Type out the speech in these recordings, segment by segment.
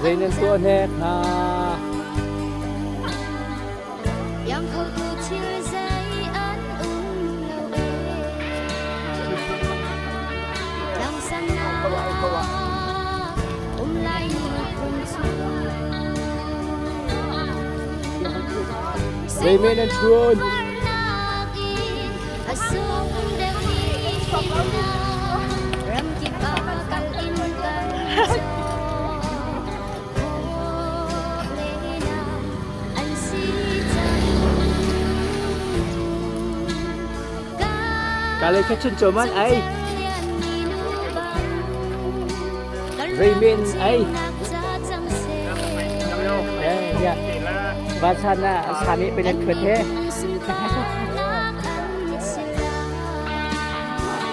Zei nan tuah hnek hna? Zei men nan chuan? Ka lei kha chun chom an ai. Zei men ai. Ya. Va chan na sami pe na thuat he.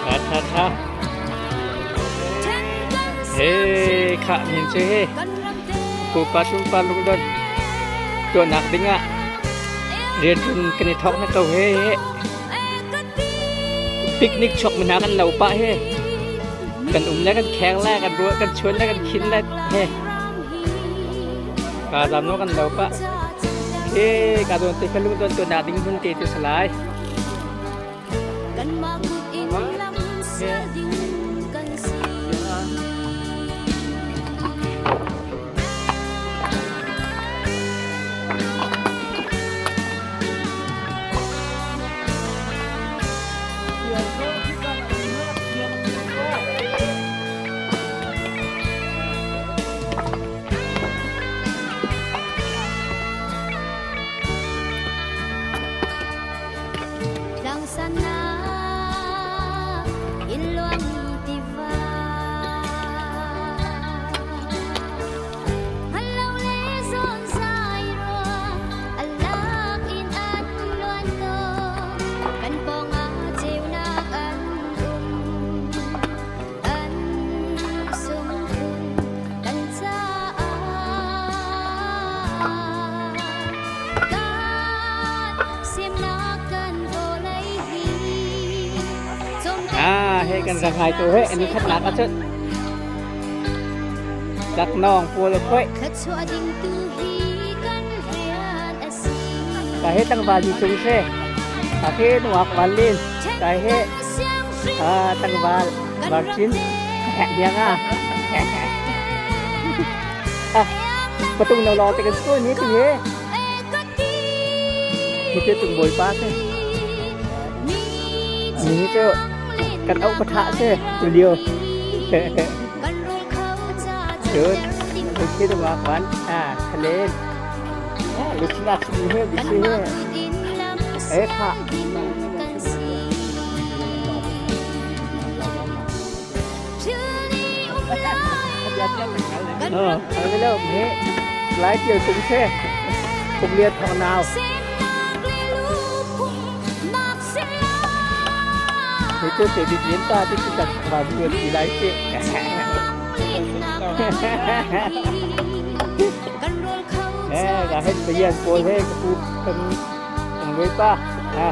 Tha tha tha. He kha min che he. Pupa tlungpa lungdon tuahnak dingah rianṭuan kan i thawk na ko he. Picnic chuak mi hna kan lo pah he. Kan um le kan kheng le kan ruah kan chuan le kan khin le he. Ka zam no kan lo pah. He ka don te ka lungdon tuahnak ding hmun te tu salai. Kanmah kut in lam sial ding kan si. Ah, he kan rak ngai ko he ani khat nak achut dak nong pawl a khoi ka he tangval ni chung se ka he nuak wal lin ka he ah tangval barchin hiang a ah patung no lo te kan school ni ti he Hi cu tung bawipa si. Mi hi cu kan auh patha si tu lio. Cun khi tu ma kwan a thalen. Lucina si he bisi he. E kha. Ờ, he lai tial tung se kum lian thong nau. Thế tôi sẽ bị biến ta thì chỉ đặt vào vườn thì lái chị. Eh, ga hết bây giờ cô thế cô kan kan với pa. À.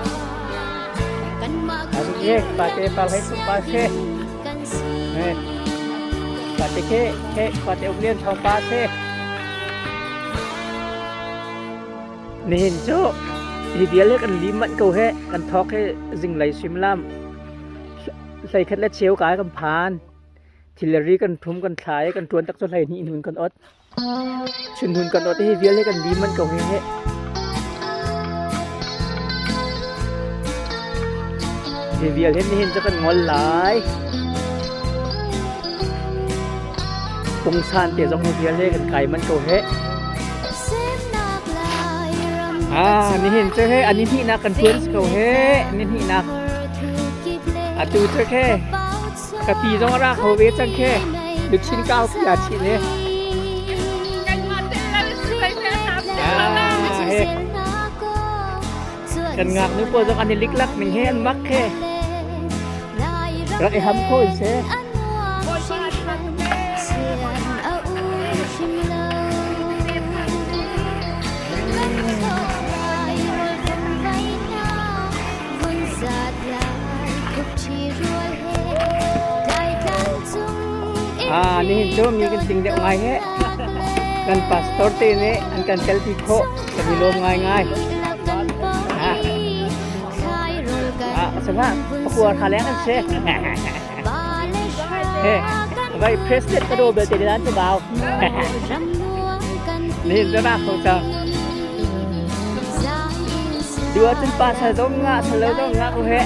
À, pa te pa hết pa se. Pate ke ke pate uk lian thawng pa se. Nihin cu hi vial he kan lim manh ko he kan thawk he zinglei suimilam hlei khat le cheu kai kan phan. Thilri kan thum kan thla i kan ṭuan tak cu hlei hnih nun kan ot. Chun hun kan ot hi vial he kan lim manh ko he he. Hi vial he nihin cu kan ngol lai. Pungsan te zong hi vial he kan kai manh ko he. Ah, nihin cu he ani hnihnak kan tuan si ko he. Ni hnihnak. Atu cu he. Ka pi zong a ra kho ve cang khe. Luchin kau pi a chin he. Ah, he. Kan ngaknu pawl zong an i liklak ning he an mak he. Rak i ham kho in seh. Ah, nihin cu mi kan ting deuh ngai he. Kan pastor te nih an kan telpi khawh. Kan i lawm ngaingai. Ah. Ah, sanga pakua kha leng an si. He, vai president ka do belte dan chu bau. Nihin cu rak ko cang. Dua cun pa sal dong nga sal lo dong nga ko he.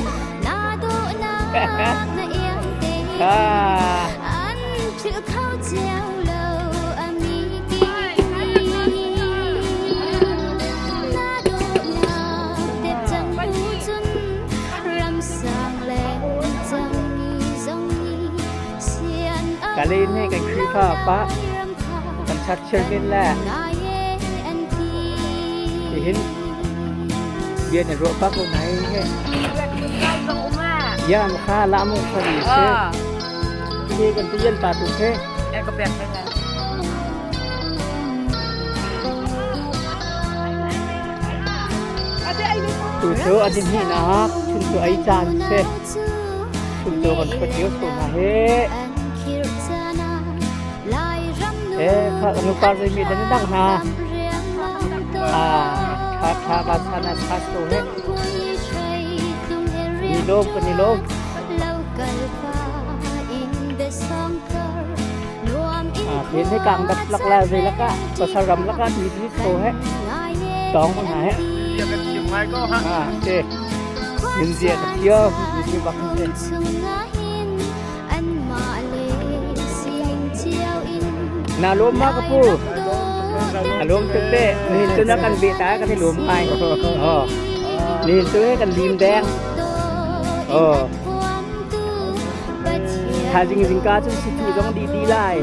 Ah. Kalin hi kan Khrihfa pa kan church chairman le hihin bia na ruah pa ko nai he ya kha la mu kha ni se ke kan tu yan pa tu the ka pek na. Tu cu a din hihnak chun cu ei caan si. Chun cu kan ṭhut lio ko hna hi. Eh, kha nupa zeimi dan dang hna. Ah, tha tha ba sana sas ko he. Ni lom kan ni lom. Ah, phen he kang dat lak la zei laka pasal ram laka ti ti ko he. Tong ko hna he. Ah, te. Min zia ka thio, mi ti bak te. Na lom ma ka pu. A lom tuk te. Nihin cu na kan beh ta kan i lom ngai. Oh. Nihin cu he kan lim deng. Oh. Thaizing zingka cun situ zong di di lai.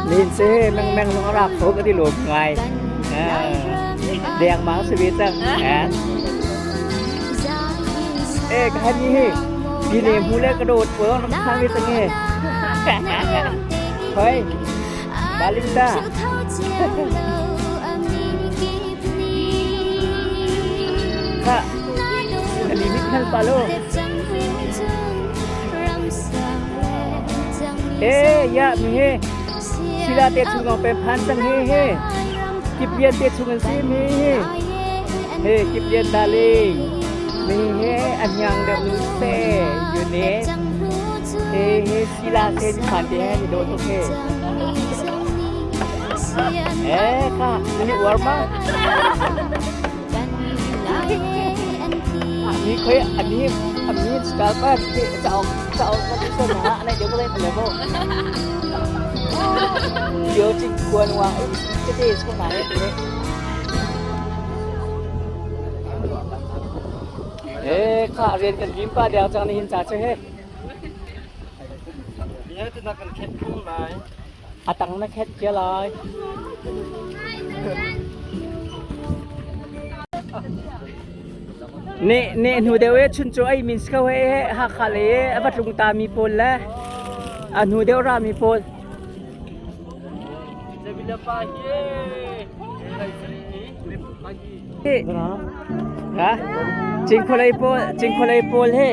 Nihin cu he mengmeng zong a rak kho kan i lawm ngai. Deng mang si ve cang. Eh, ka han ni hi. Ti ne mu le ka dawt ko ram thang ve cang he. Hoi. Balinta. Kha. Limit hal pa lo. Eh, ya mi he. Sila te chung ngong pe phan sang he he. Kip lian te chung an si mi he. He kip lian darling. Mi he an yang deuh nu se yu ne. He he sila se ni phan te he ni do to he. Eh, kha, ni uar ma. อันนี้เคยอันนี้อันนี้สตาร์บัคจะเอาจะเอามาที่สนะอะไรเดี๋ยวก็เลยไปเลยโบเดี๋ยวจริงควรวางจะได้ช่วงไหนเอ๊ะข้าเรียนกันยิ้มป้าเดี๋ยวจังนี้หินจ่าเช่อาตังนะแค่เจ้าเลย Ne ne hnu deuh e chuncaw ei min si ko he Hakha lei e a va tlung ta mi pawl le a hnu deuh ra mi pawl. Ha? Cingkhualei pawl Cingkhualei pawl he.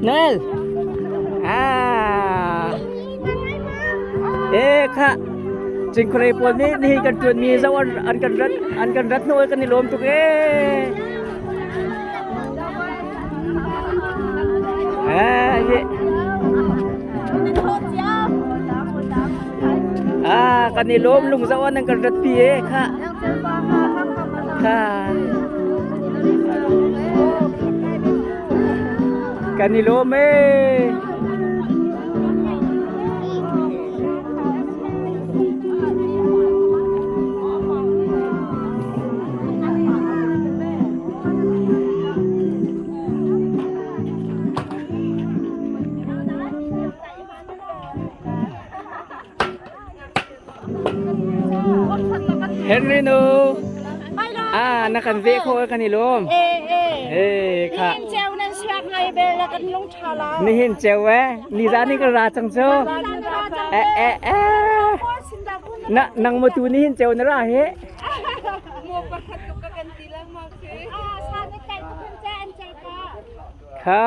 Nel. Ah. Eh kha Cingkhualei pawl nih nihin kan ṭuan mi zoh an kan rat an kan rat hnu kan i lawm tuk ee. Ah, ye. Ah, kan i lawm lung zoh an kan rat pi ee kha. Kha. Kan i lawm ee. Henry nu. Ah, na kan ve kho kan i lawm. Eh eh. Eh, kha. Nihin ceu nan siak ngai bel la kan lung tha la. Nihin ceu eh. Ni za ni kan ra cang cu. Eh eh eh. Na nang mo tu nihin ceu na ra he. Ah, sa na kai tu kan cha an chai ka. Kha.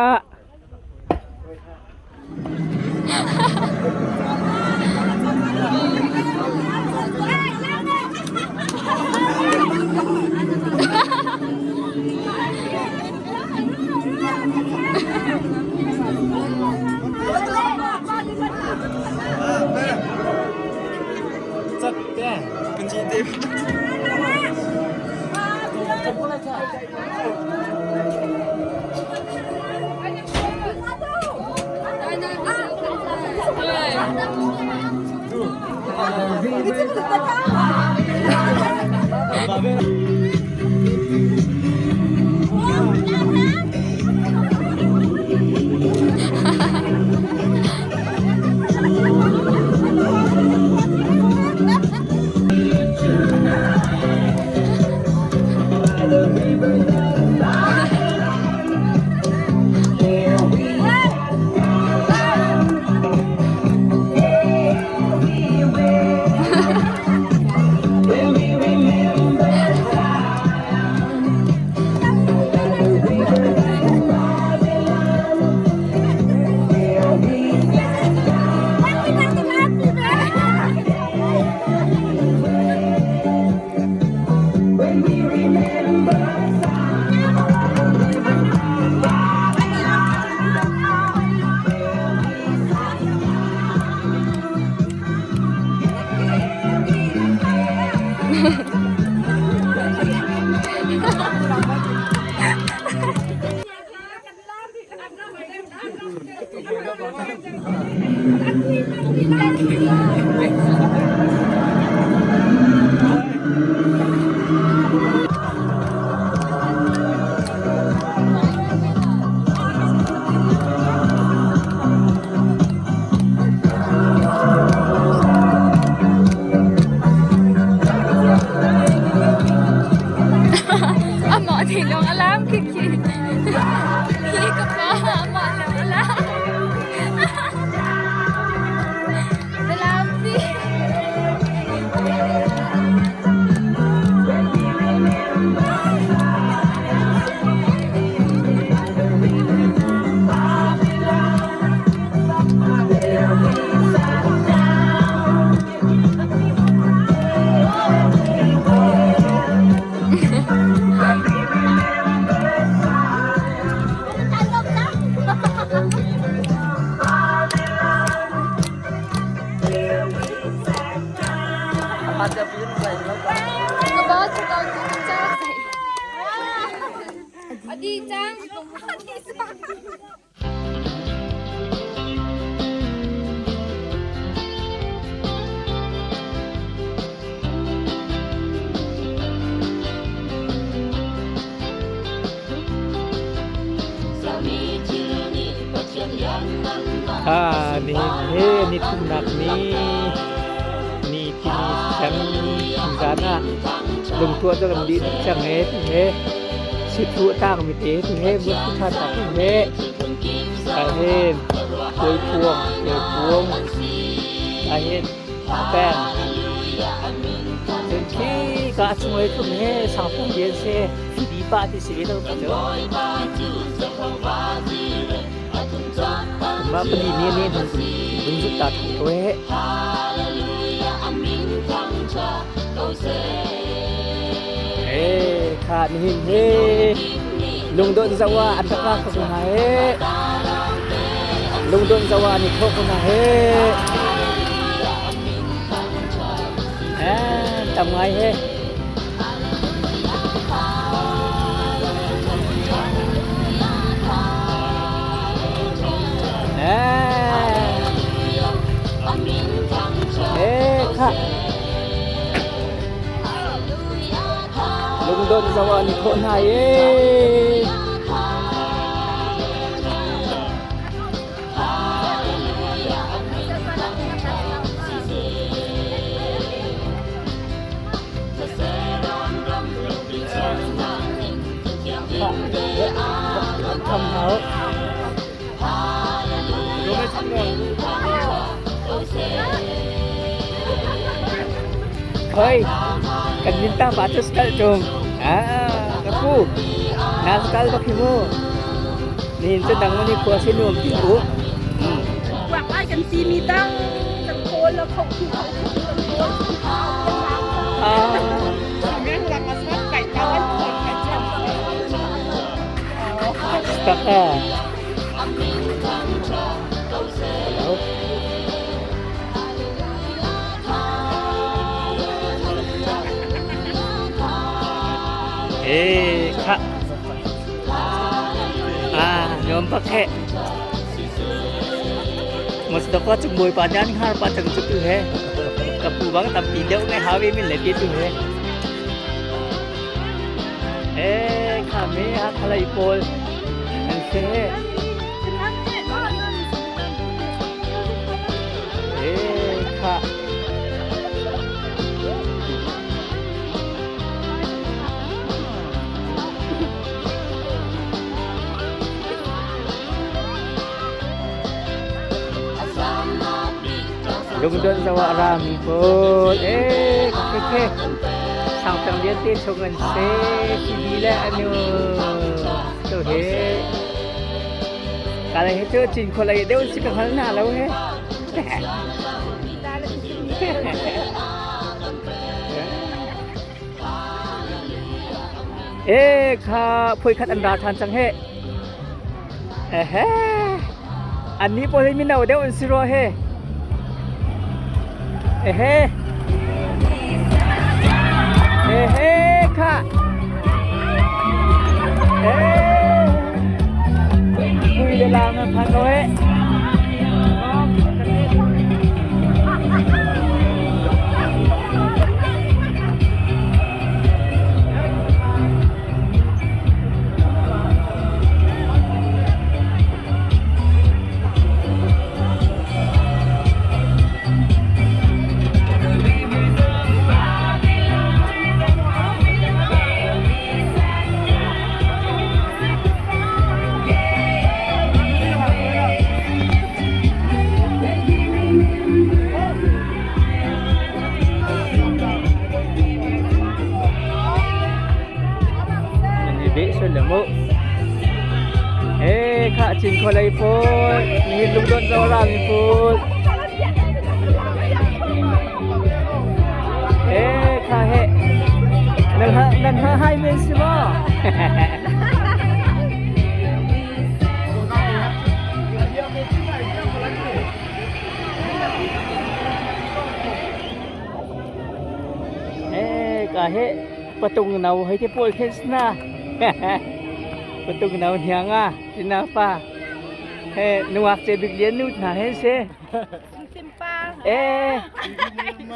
Amah thinlung alam kiki. Hi ka pa amah lang alam. Alam si. Ka ba chu ka ku cha sai. Adi chang. Adi chang. Ah, nihin he ni thumnak ni ni timi cang zan ah lungtuah cu kan dih cang he ti he sithu a tang mi te ti he but tha tak ti he ah hin kawi phuang kawi phuang ah hin peng cun khi ka chung he thum he sangpum bian se di pa ti si ve lo ka cu. Mah pali ni nih hmun vun zut ta thang ko he. Eh, kha nihin he lungdon zawa an rak ra ko hna he. Lungdon zawa an i thawh ko hna he. Eh, tam ngai he. Eh, kha. Lungdon zawa ni khawh hna ye. Khoi kan min ta pa cu skal tung. Ah, ka pu. Na skal bak hi mu. Nihin cu dang ni khua si nuam ti u. Quạt ai kan si mi tang kan kawl la khau thu khau thu kan kawl. Ah. Stuck ah. Hello. Eh, kha. Ah, nuam bak he. Mas da kwa chung bawipa nih an har pa cang cu tu he. Ka pu bang tampi deuh ngai hawi min le ti tu he. Eh, kha me ha khalai pawl an se he. Eh, kha. Lungdonh zoh ah rami pawl eh khe khe sang tang vialte chung an se TV le anu to he kala he chu chin kholai deuh si ka hal na lo he. E kha phoi khat an ra than cang he. Ehe. Annih pawl hi mino deuh an si rua he. Ehe. Ehe kha. Eh. Pui le lang an phan ko he. Nan i beh sual le mu. Eh, kha chin khualei pawl, nihin lungdonh Zoram i pawl. Eh, kha he. Nan ha nan ha hai men si maw? Eh, ka he patung nau hei te pawl khen sna. Patung nau hniang a tina pa. He nuak che bik lian nu hna hen se. Eh.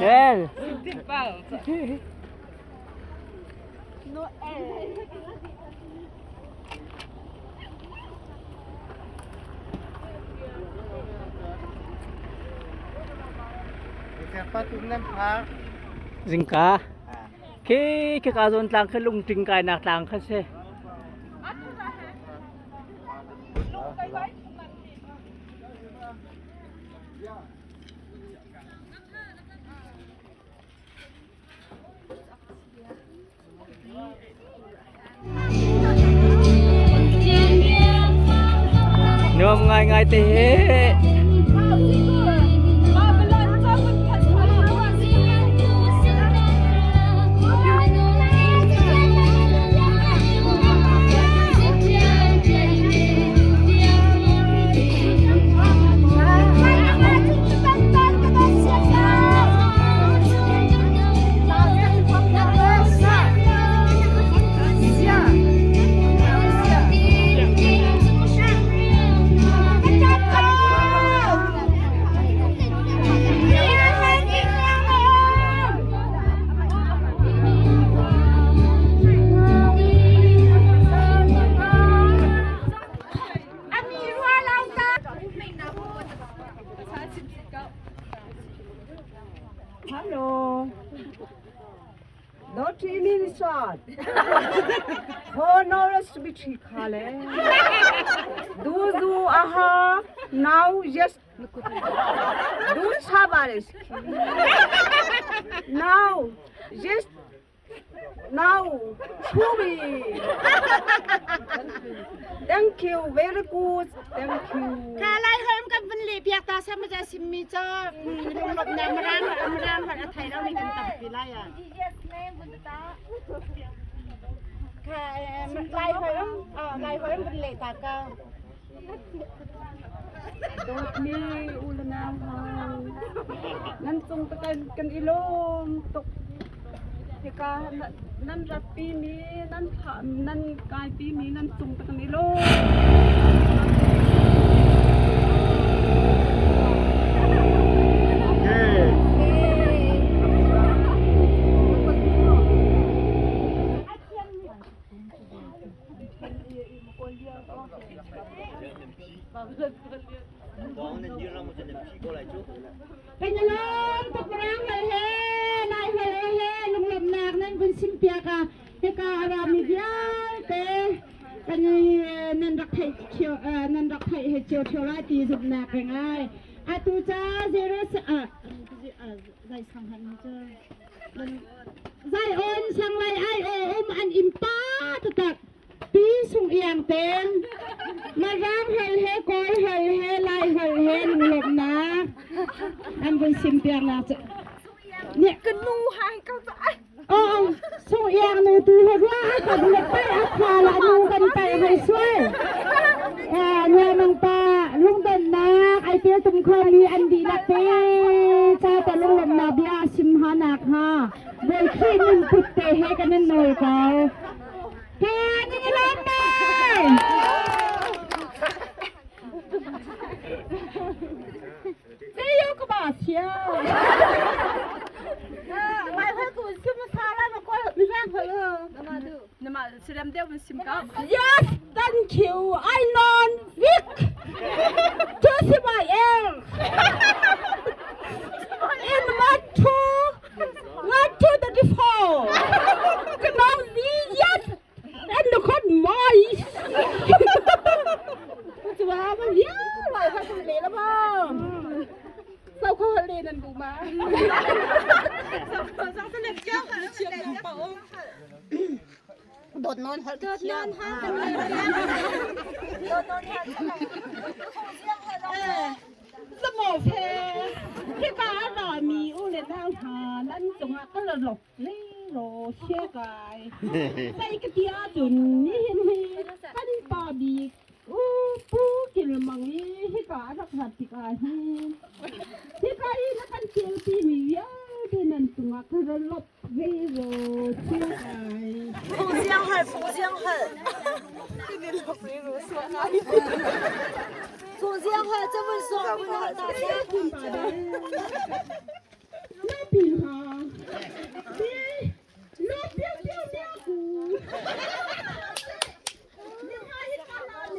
Nel. Zingka khi khi ka zawn tlang khi lungṭing kainak tlang kha si. Nuam ngaingai te hi. Hello. Not really sad. Honoris bi thi kha le. Du zu aha. Now yes Dun sabar Now yes Now Chubby Thank you very good Thank you Ka lai holm kan vun le piak ta sam ja simmi cha lunglop na marang marang hol a thai lo mi kan tam pi lai a Ka lai holm lai holm vun le ta ka Dawtmi u le nau hna, nan cung kan kan i lawm tuk. Hika nan ratpimi, nan thlah, nan kaipimi nan cung kan i lawm. Penalong tukrang hal he nai hal he lunglawmhnak nan vun simpiak ah hika a rami vialte kan nan rak theih nan rak theih he cio cio lai ti zumhnak ka ngai atu ca zero zai sang han cu zai on sang lai ai o um an impa tatak Pi Sung Iang Teng, Mirang hal he Kawl hal he Lai hal he lunglawmhnak an vun sim piaknak cu. Ka nu hai ka Oh, Sung Iang nu tu he rua a kan le pai a kha la nu kan pai hoi suai. Nia mang pa lungdonnak ai tel tum kho mi an dihlak te cha ta lunglawmhnak bia sim ha nak ha. Bawi Khrih min put te he kan in nawl ko. Yes, thank you. I non weak. To my air. In my two, 1, 2, 34. Kanong yes. And the con my. จะว่ามันเยอะหลายคนเลยแล้วบ้างเศร้าเขาเลยนั่นดูมา โดดนอนโดดนอนฮะโดดนอนฮะ สมอเพที่กาหลามีอุเลนาวหานั่นจงก็หลบนี่โรเชียกายใส่กระเทียจุนนี่เห็นฮีกันปาบีอูปูกินมังนี่ที่การักษาติกาฮีที่กาอีนักันเชียงตีมีเยอะที่นั่นจงก็หลบนี่โรเชียกาย 福建很，福建很。福建很，这么说不能打 那边哈，你那边边边古，你还一个拉呢？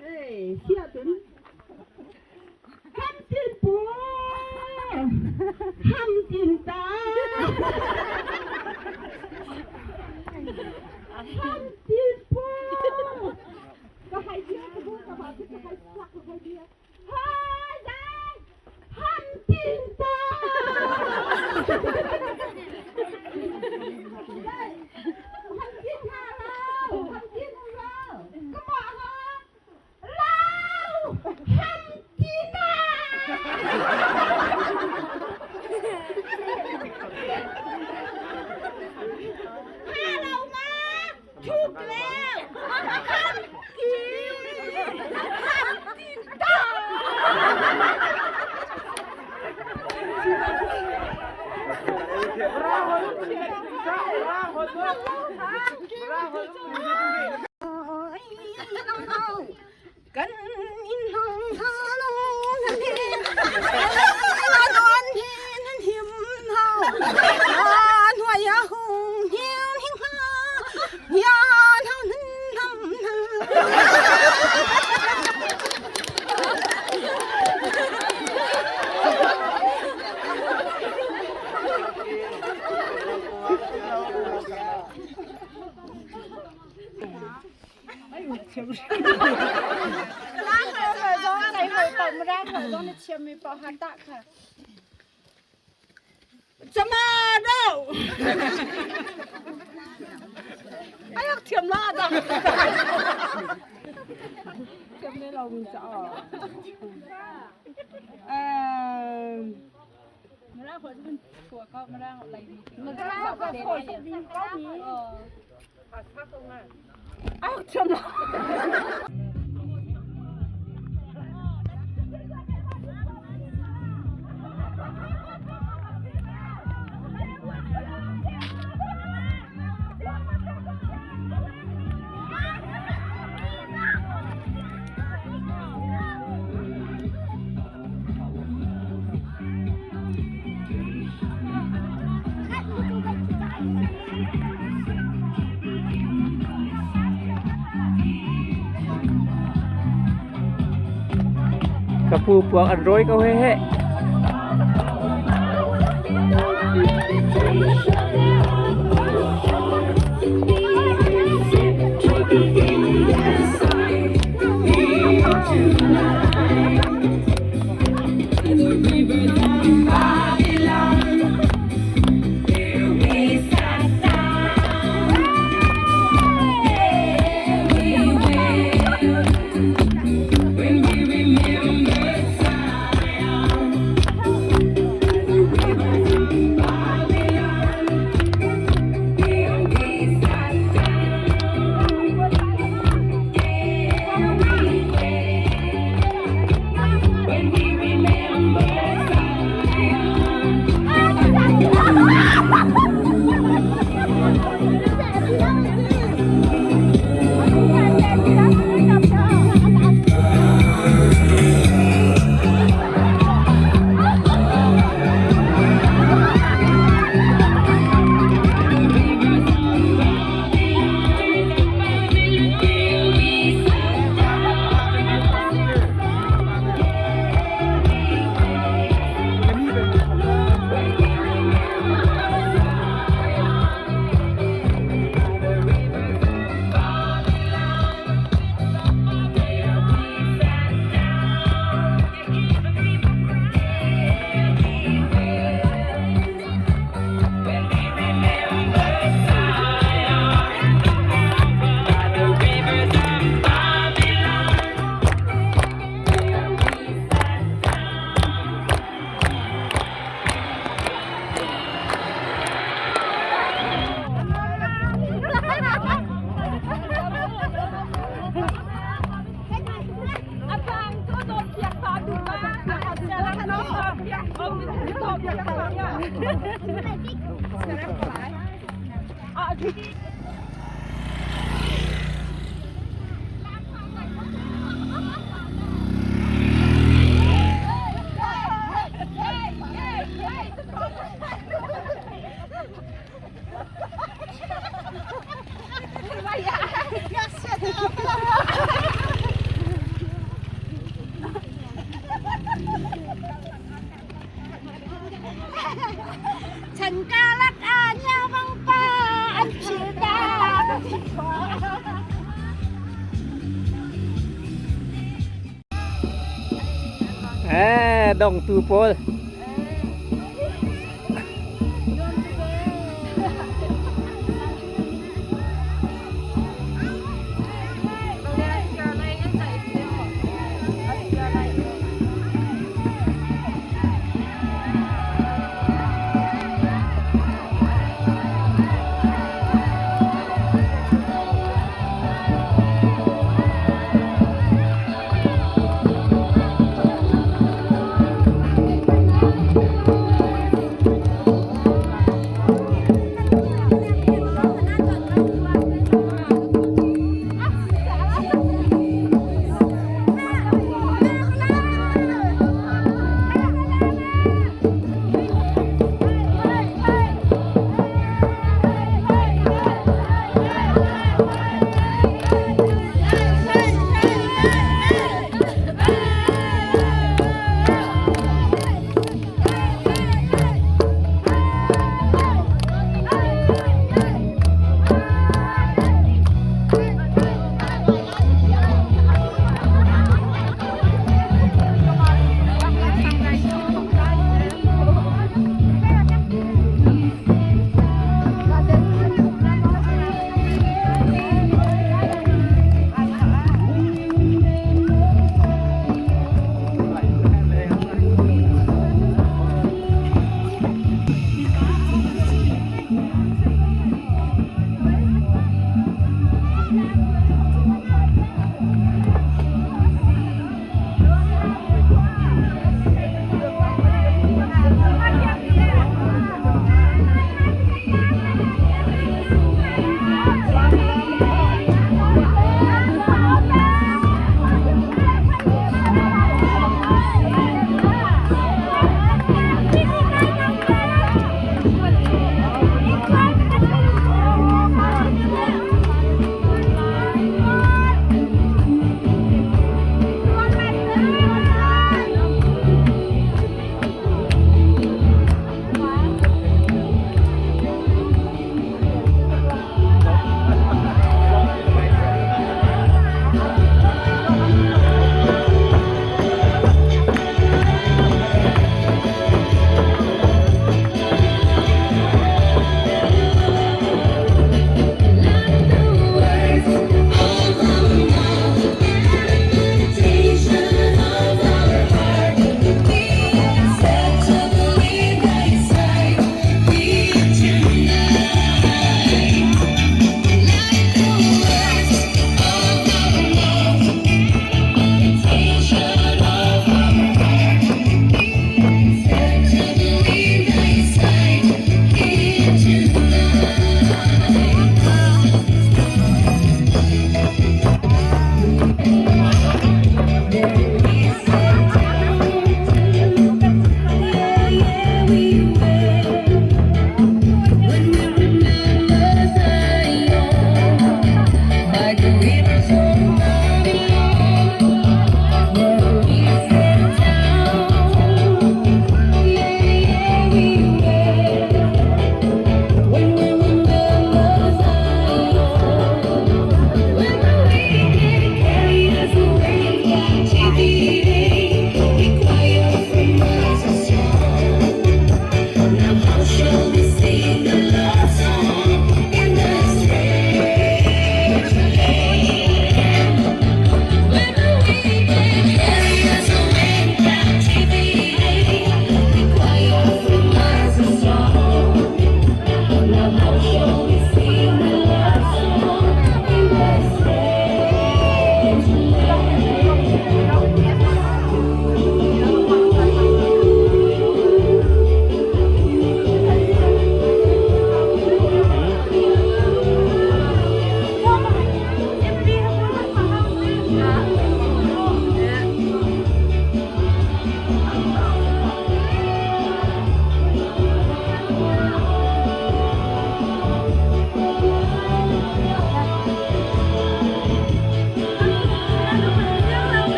哎，下顿，汉进波，汉进达，汉进波，个海边，个个个个海，个海边，嗨来，汉进达。汉进哈喽，汉进喽，个嘛哈？เราทำจีน่าถ้าเรามาถูกแล้วทำจีทำจีน่า Kan in hang ha lo nan hi nan hi nan him hau an huai a hung hiu hing ha yan hau nan nam na. Ka pu puak an rawi ko he he. Eh, dongtu pawl.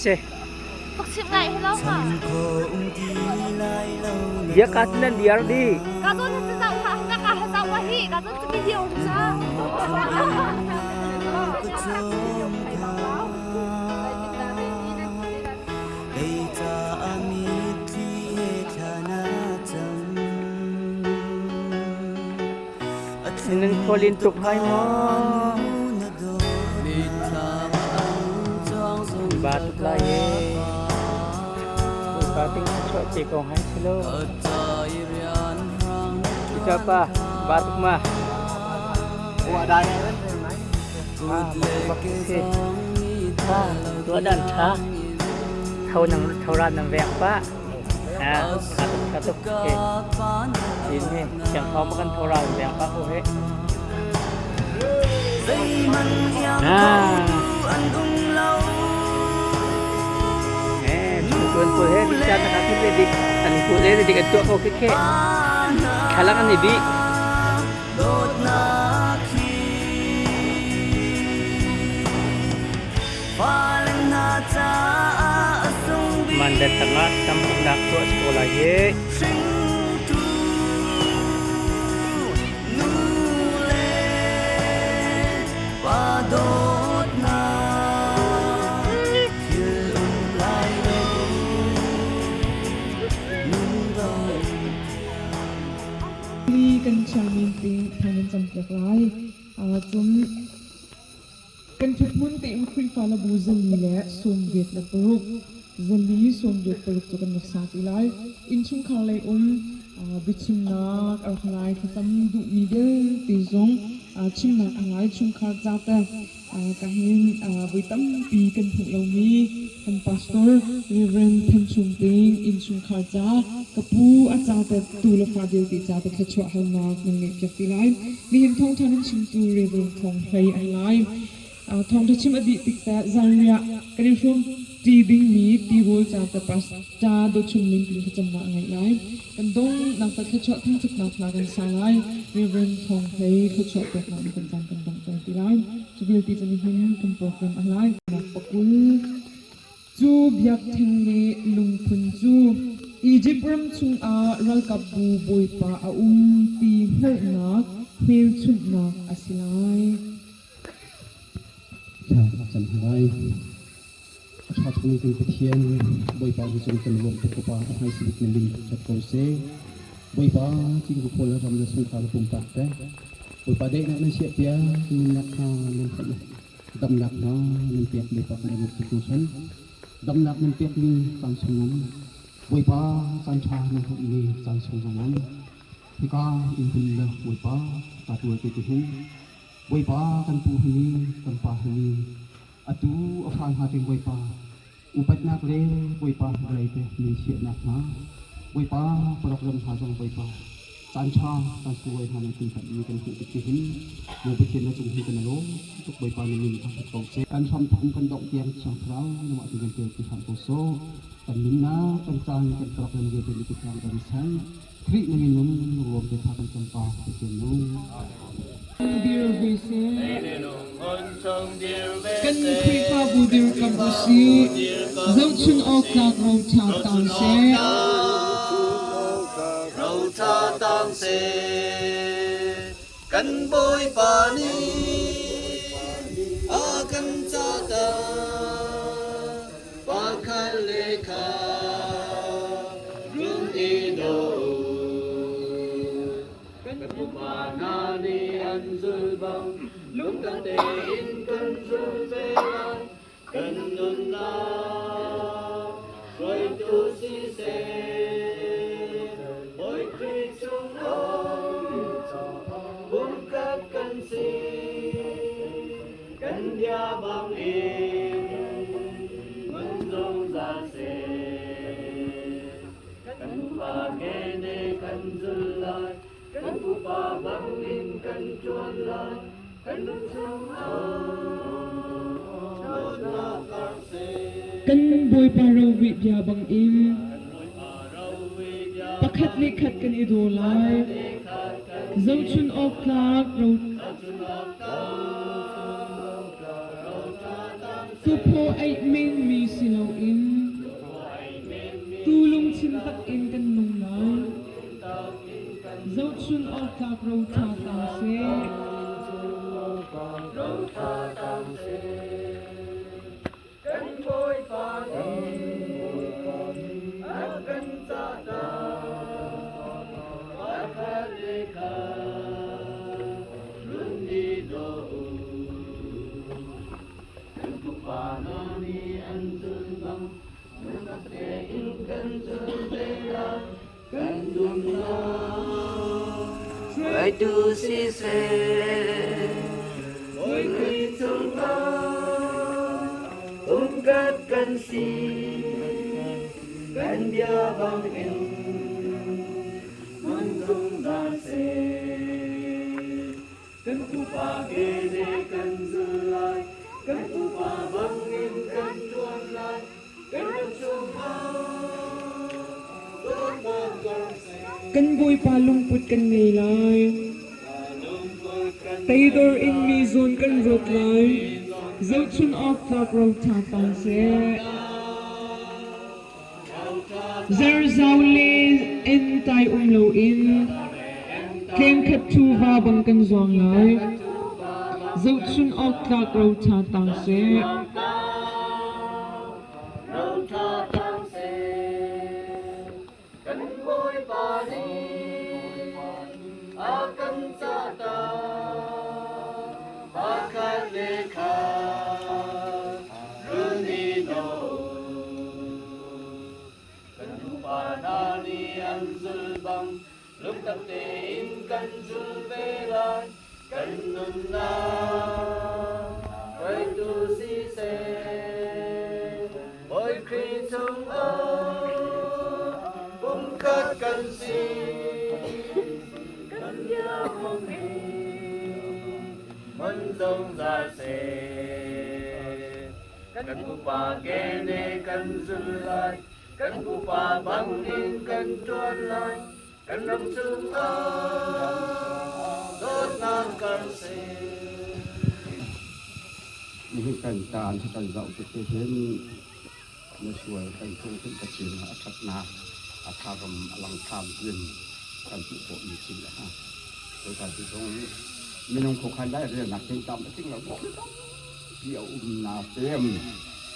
Si. Dia ka nan diar di. Nan khualin tuk hai maw? Ba tuk lai e. Bawipa ting chuah te ko hai si lo. Ika pa, ba tuk ma. Bak si. Tua dan tha. Thau nang thau ra nang vek pa. À, tha tuk tha tuk. Tin he, chẳng khó mà kan thau ra nang vek pa ko he. À. Eh, tuan pul he bicara tak kaki le dik an pul le dik an tuah ko ke ke. Khalang an bi. Mandat tangah tampuk nak tuah sekolah ye. Kan chairman te thang kan campiak lai. Cun kan ṭhuthmun tein Khrihfa le bu 426, 426 cu kan rak sa ti lai. Innchungkhar lei um biachimnak a rak lai thlacam duhmi vialte zong Chimnak a ngai chungkhar ca te ka hin voi tampi kan hmuh lomi kan pastor Reverend Than Chum Ting innchungkhar ca ka pu a ca te tu le fa vialte ca te thluachuah halnak nan ngeih piak ti lai. Nihin thawngtha nan chimtu Reverend Thawng Hlei an lai. Thawngtha chim a dih tik te zanriah kan i hrawm ṭi dingmi tirawl ca te pastor Dawt Chum Ling tin thlacamnak a ngeih lai. Kan donghnak te thluachuah thangṭhatnak hla kan sa lai. Reverend Thawng Hlei thluachuah peknak nih kan caan kan donghter ti lai. Cu vialte cu nihin kan program a lai. Pakul cu biakṭheng le lungphun cu Izipt ram chungah ralkapbu bawipa a um ti hngalhnak hmelchunhnak a si lai. Thla cam hna lai. A ṭha tukmi kan Pathian, Bawipa hi cung kan lawm tuk upa a hmaisi bik na min ṭhat ko seh. Bawipa cingku pawl ram le sungkhar le pumpak te. Bawipa daihnak nan siah piak, nunnak hna nan khamh damnak hna nan pek Bawipa kan i tuk hringhran. Damnak nan pekmi caan sung Bawipa caan ṭha nan hmuhmi caan sung zong Hika inn hmun le Bawipa ta tual te te hin Bawipa kan pu hi kan pa hi atu a fa hna ting Bawipa upatnak le Bawipa vawlei te min chiahnak hna Bawipa parok ram hna zong Bawipa caan ṭha caan sunglawi hna nan kan mi kan hmuh tik ti hin maw Pathian na cung hi kan lawm tuk Bawipa na min thangṭhat ko seh kan hram thawk kan dongh tiang Thiang Thlarau nangmah tu kan tel ti hram ko sawh kan nunnak kan caan kan parok ram vialte ni thiang kan san Khrih na min ruam te kha kan cam pa Pathian nu. Dir ve seh. Kan Khrihfabu dirkamh u sih. Zohchun awk tlak ro ṭha tang seh. Ro ṭha tang seh. Kan Bawipa nih a kan cahta pakhat le khat run i daw u. Kan pupa hna nih an zulh bang lungtak tein kan zul ve lai. Kan nunnak hruaitu siseh, Bawi Khrih chungah pumkhat kan si. Kan bia bangin ngun zungzal seh. Kan pupa kene kan zul lai, kan pupa bangin kan ṭuan lai. Kan nun chungah dawtnak karh seh. Kan Bawipa rovuih bia bangin pakhat le khat kan i daw lai. Zohchun awk tlak ro Tuphaw eih menmi si loin tu lungthin tak in kan nung lai. Zohchun awk tlak ro ṭha tang seh. Kan Bawipa nih a kan cahta pakhat le khat run i daw u. Kan pupa hna nih an zulh bang lungtak tein kan zul ve lai. Kan nunnak hruaitu siseh, Bawi Khrih cungah umkat kan si, kan bia bangin hmun zungzal seh. Kan pupa kene kan zul lai, kan pupa bangin kan ṭuan lai, kan ram chungah dawtnak karh seh. Kan Bawipa lungput kan ngei lai. Teidor in mi zawn kan ruat lai. Zohchun awk tlak ro ṭha tang seh. Zerzau le entai um loin tlengkhat ṭhu va bang kan zuang lai. Zohchun awk tlak ro ṭha tang seh. Kan Bawipa nih a kan cahta pakhat le khat run i daw u. Kan pupa hna nih an zulh bang lungtak tein kan zul ve lai. Kan nunnak hruaitu siseh, Bawi Khrih chungah pumkhat kan si. Kan biakmung i hmun zungzal seh. Kan pupa kene kan zul lai, kan pupa bangin kan ṭuan lai. Kan ram chungah dawtnak kan si. Nihin kan caan hi kan zoh tik te hin na sual kan chung hin Pathian a ṭhatnak a tharam a lang ṭhan tin kan hmuh khawhmi thil a ha. Cuka ti zong minung khuakhan lai relnak thil tam a tling lo tampi a umnak tem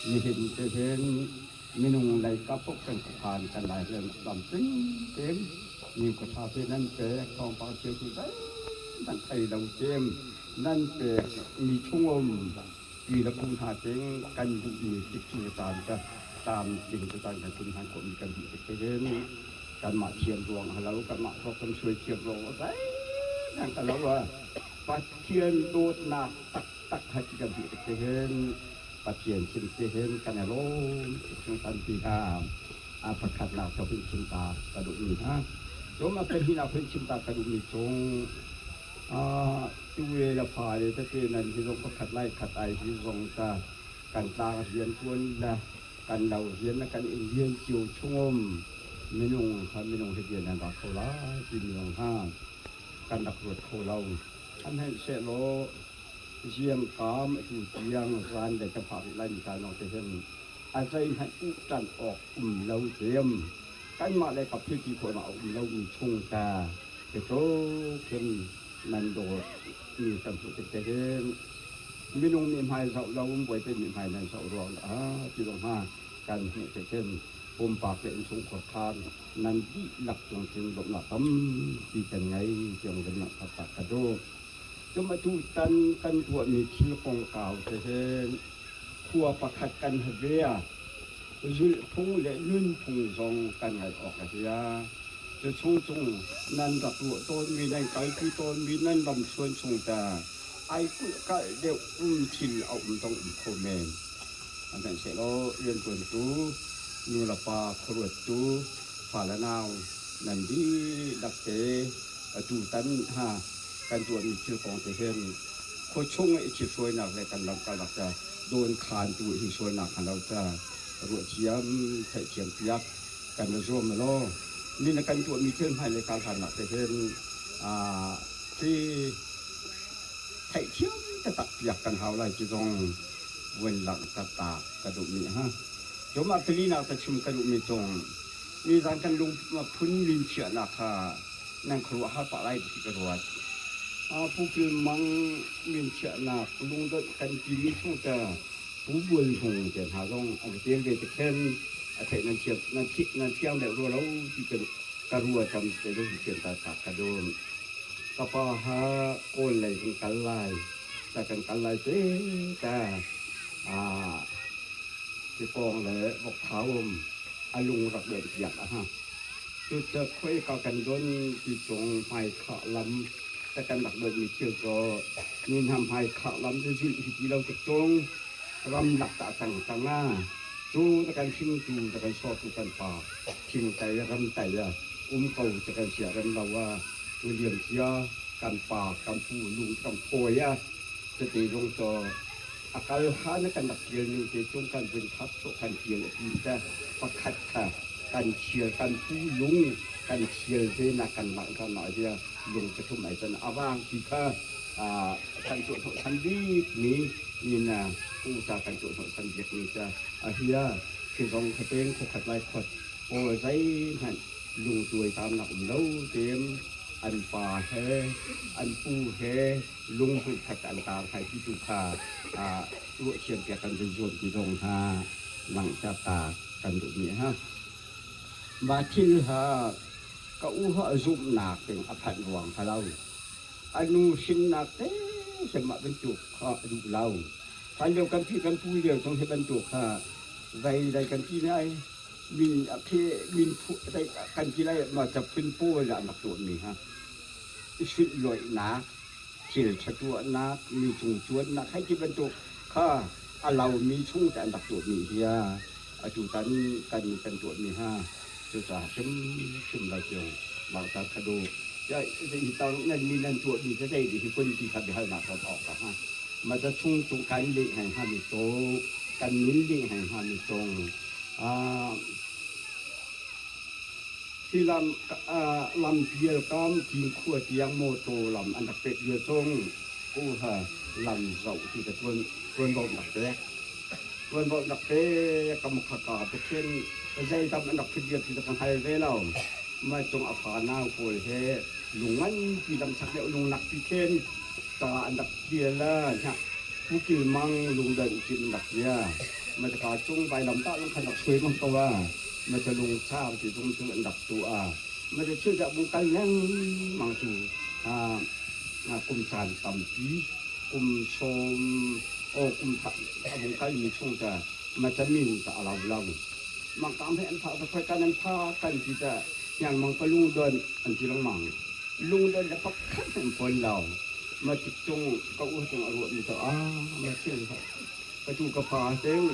nihin te hin minung lei kapuk kan khuakhan kan lai relnak tam tling tem ni ka ṭha te nan pek thawngpang thil tu zeihmanh thei lo tem nan pek mi chungum ti le pu hna ting kan duhmi tikcu caan ka tam ting cu caan kan tlun hman khawhmi kan duh tik hin kanmah thiam ruang a lo kanmah thawk kan suai thiam ruang a zeihmanh ka lo a Pathian dawtnak taktak ha ti kan duh tik hin Pathian sin te hin kan i lawm tuk hringhran ti ha a pakhatnak cu hun chim ta ka duhmi ha cun a pahnihnak hun chim ta ka duhmi cung tu le la fa le tete nan hi zong pakhat lai khat ai hi zong ta kan tlang rian tuan la kan lo rian la kan in rian cio chungum minung ha minung hi rian an rak kho lai ti minung ha kan rak ruat kho lo an hei seh law ziang kaam atu tiang zan le ka phak lai mi ta nong te hin a zei hmanh uh tan awk um lo tem kanmah le ka philti khawh na um lo mi chung ta Hi tluk hin nan dawt mi kan hmuh tik te hin minung nih hmai zoh lo um bawipa nih hmai nan zoh ruang ah ti zong hnga kan hmuh tik hin pumpak le innchungkhar khan nan dihlak cung cun lawmhnak tampi kan ngei tiang van langhter ta ka duh. Cum atu tan kan tuahmi thil kongkau te hin khua pakhat kan have a zulhphung le nunphung zong kan ngaih awk a si a. Cu chung cung nan rak ruah tawnmi, nan kalpi tawnmi, nan lamthluan chung ta ai kulhkalh deuh um thil a um zong um kho men. Hmanhsehlaw rianṭuantu, nu le pa khuaruattu, fa le nau nan dihlak te atu tan ha kan tuahmi thil kong te hin khuachung i ṭhithruainak le kan lamkalnak ca dawnkhantu hi sualnak hnga lo ca ruahthiam, theihthiam piak kan i zuam law mi na kan tuahmi thil hmailei kar hlannak te hin khi theihthiam taktak piak kan hau lai ti zong vun langhter ta ka duhmi ha. Cumah palinak ta chim ka duhmi cung nizan kan lung phun min chiahnak kha nan khuaruahhar pah lai ti ka ruat. Pu Phil Mang min chiahnak lungdonh kan timi chung te Pu Bual Hmung te hna zong an ka tel ve te khen a theih nan thiam nan thi nan thiang deuh rua lo ti ka ka rua cam te ding thiam ta tak ka dum. Ka pa ha kawl lei kan kal lai ta kan kal lai te ta a kikong le vok thau um a lung rak deuh piak a ha. Cu ca khoi ka kan don ti cung hmai khah lam ta kan rak don mi thil cu ni hna hmai khah lam cu zulh hi ti lo tik cung ramlak ta cang cang a cu ta kan hringtu ta kan sawtu kan pa thing tai ram tai a um ko ta kan sia rem lo a tu liam cia kan pa kan pu lung kan phawi a tete zong cu a kal han kan rak tial ning te cung kan vun thap so kan tial a ti ta pakhat kha kan thial kan pu lung kan thial ve na kan langhter na hi lung pathum ai cun awang ti kha kan tuah hnawh chan bik mi in puta kan tuah hnawh chan bik mi ca a hia thizong khateng khokhat lai khot o zeihmanh lungtuai tam nak um lo tem an pa he an pu he lunghmuih khat an tar hai ti tu kha ruah thiam piak kan vun zuam ti zong ha langhter ta kan duh mi ha mah thil ha ka u ha zumhnak ding a phanh ruang kha lo a nu hrinnak te sem mah bantuk kha a duh lo hlan lio kan pi kan pu lio zong hi bantuk kha zei dai kan ti lai min a phe min phu dai kan ti lai ma ca phun pawl an rak tuah mi ha i sulhlawihnak. Thil ṭha tuahnak, mi cung cuannak hei ti bantuk kha a lomi chung te an rak tuahmi hi atutan kan nih kan tuahmi ha cucaah hrimhrim lo tiang langhter kha duh. Hi tang nan mi nan tuahmi cu zei hi kun ti kha biahalnak ruat awk a ha. Mah ca chung cu kan leh ngai hngami cu kan min leh ngai hngami cung Hi lam lampial kam Cinkhua tiang mawtaw lam an rak pek lio chung ku ha lam zoh ti ka tuan tuanvo rak pek. Tuanvo rak pek ka mukhaka Pathian zeitam an rak phut lio ti ka hngal ve lo. Mah cung a fa nau pawl he lung nganpi lam sak deuh lung nak pi khen ta an rak tial a Pu Kil Mang lungdanh cim an rak tia. Mah ka cung vailam tah lung khan rak suai mang ko a. Ma ca lung char ti zong cu an rak tuah. Ma ca thil dah bung kal lengmang cu kum caan tampi kum sawm o kum a bung kal mi chung ta ma ca min ta a lo lo. Mang kam he an pha ta khoi kan an pha kan ti ta nyang mang pa lung don an ti lengmang. Lung don le pakhat an pon lo. Ma tik cung ka u cung a ruah mi ta a ma thil Ka tu ka pa teng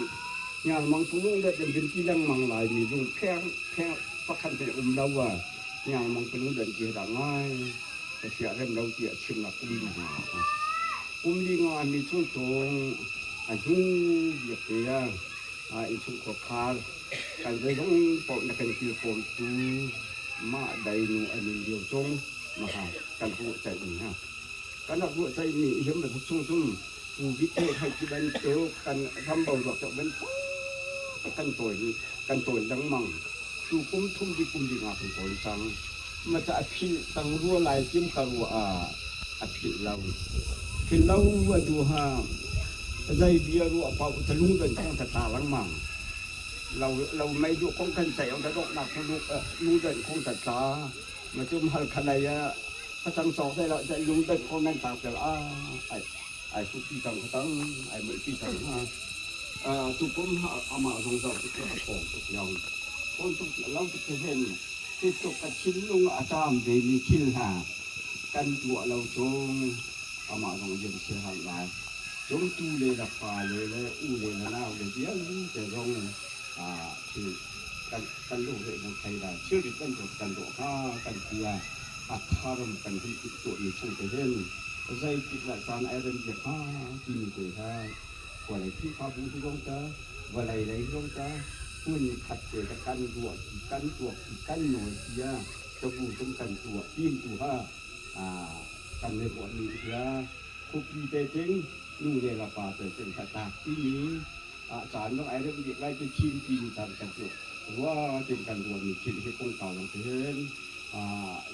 hniangmang pulung le kan din ti lengmang lai mi lung pheng pheng pakhat hmanh um lo ah hniangmang pulung dan ti dah ngai ka sia rem lo tiah chimnak kum li nga kum li nga mi chung tung a hnu biak te ah innchung khuakhar kan zeizong paoh na kan kilkawm tu mah dai nu an in lio cung maha kan ruah caih mi ha kan rak ruah caih mi hiam chung cum Covid he hei ti bantuk kan ram boruak deuh bantuk kan tawi kan tawi lengmang. Tu kum thum di kum li nga kan tawi cang. Ma ca a philh cang rua lai tim ka rua ah a philh lo. Philh lo a du ha zei bia ruah paoh ta lung don kong ta tla lengmang. Lo lo mei duh kong kan ceih ta dawknak lung don kong ta tla. Ma cum hal khalai ah Facang cawk te lo lung deuh ko nan tar tel a ai ai pi cang tang ai mui pi cang ha tu kum amah zong zoh tuk a thawng tuk yong thawng tuk lo tuk te hen ti tuk ka thinlung a caam ve mi thil hna kan tuah lo chung amah zong yen si hal lai cung tu le la fa le le u le la nau le vialte zong thil kan kan lu re nan thei lai thilrit bantuk kan dawh hnga kan tia a tharam kan hun tuahmi chung te hin zeitik lah caan ai rem bia hnga timi te ha vawlei Khrihfabu hi zong ta vawlei lei zong ta hmun khat te ta kan ruah ti kan tuak ti kan nawl tia tabu tum kan tuah tim tu ha kan i ruahmi hia khuapi te ting nu le la pa te ting kha tak timi caan zong ai rem bik lai ti thim timi caan kan cu rua tin kan ruahmi thil hi kongkau lang te hin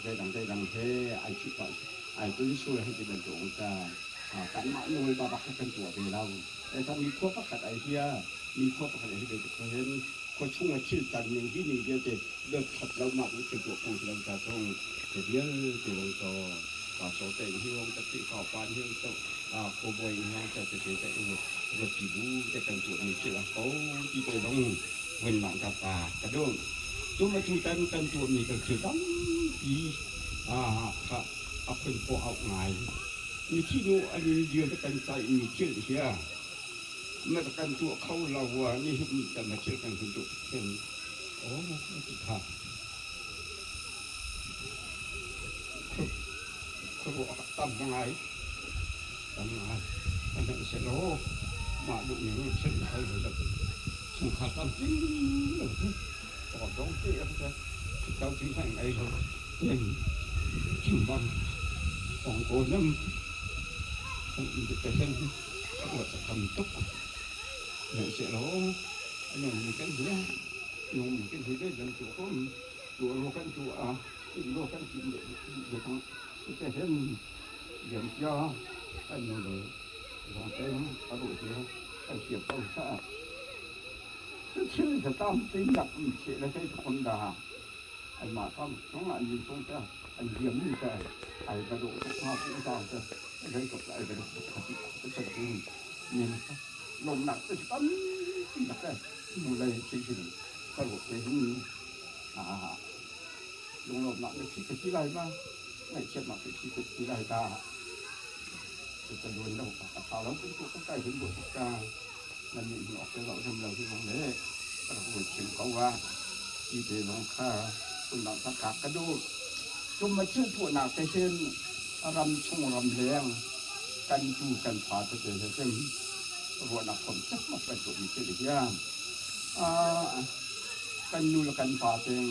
zeidang zeidang he ai chih pah ai tun sul hei ti bantuk ang ta kanmah nawl ba bak kan tuah ve lo ta mi khua pakhat ai hia mi khua pakhat ai hi ve tuk hin khua chung a thil tan ning hi ning vialte dot khat lo nak thil tuah kong lo ta chung te vialte long to pa so te hi long ta ti ka pan hi to kho boy hi long ta te te te ruat bu te kan tuah mi thil a ko ti te long vun lang ta ta ka dong tu ma tu tan kan tuah mi kan thil tampi kha a phun ko au ngai mi thi nu an in dir kan cai mi thil hia ma kan tuah kho lo wa ni ni kan ma thil kan hun tu khen oh ti kha khuaruah tam ngai tam ngai sihmanhsehlaw mah duhning thil hal lo chungkhar tampi lo cu awk dong te a si to ti hmanh ngei lo ten thingbang ong ko nam te hen ruat a tam tuk sihmanhsehlaw a nung kan hi nung kan hi le lam tu kom tu ro kan tu a ro kan ti le te hen liamcia kan nu le zawngteng a ruh hi kan thiam ko caah thil zatlang teinak um cheh le zeitluk um dah anmah kam zong ah an lim te an liam mi te ai va dawh tuk hnga pu zau te zeitluk ai va dawh tuk hnga ti ka chan nin lawmnak te tampi nak te mu lei chinchin ka ruah te hin lunglawmnak na thi ka ti lai ma ngaihchiatnak ka thi ka ti lai ta. Cu ka luan lo a ṭha lo bantuk ka kai hun duh tuk ta. Nan nih hin awk te zoh rem lo hi zong le ka rak ruat chim ko ah ti te zong kha phundang takak ka duh. Cum a thil tuahnak te hin ram chung ram leng kan tu kan fa tete he cun ruahnak khom cekmak bantuk mi thil hiam. Kan nu le kan pa teng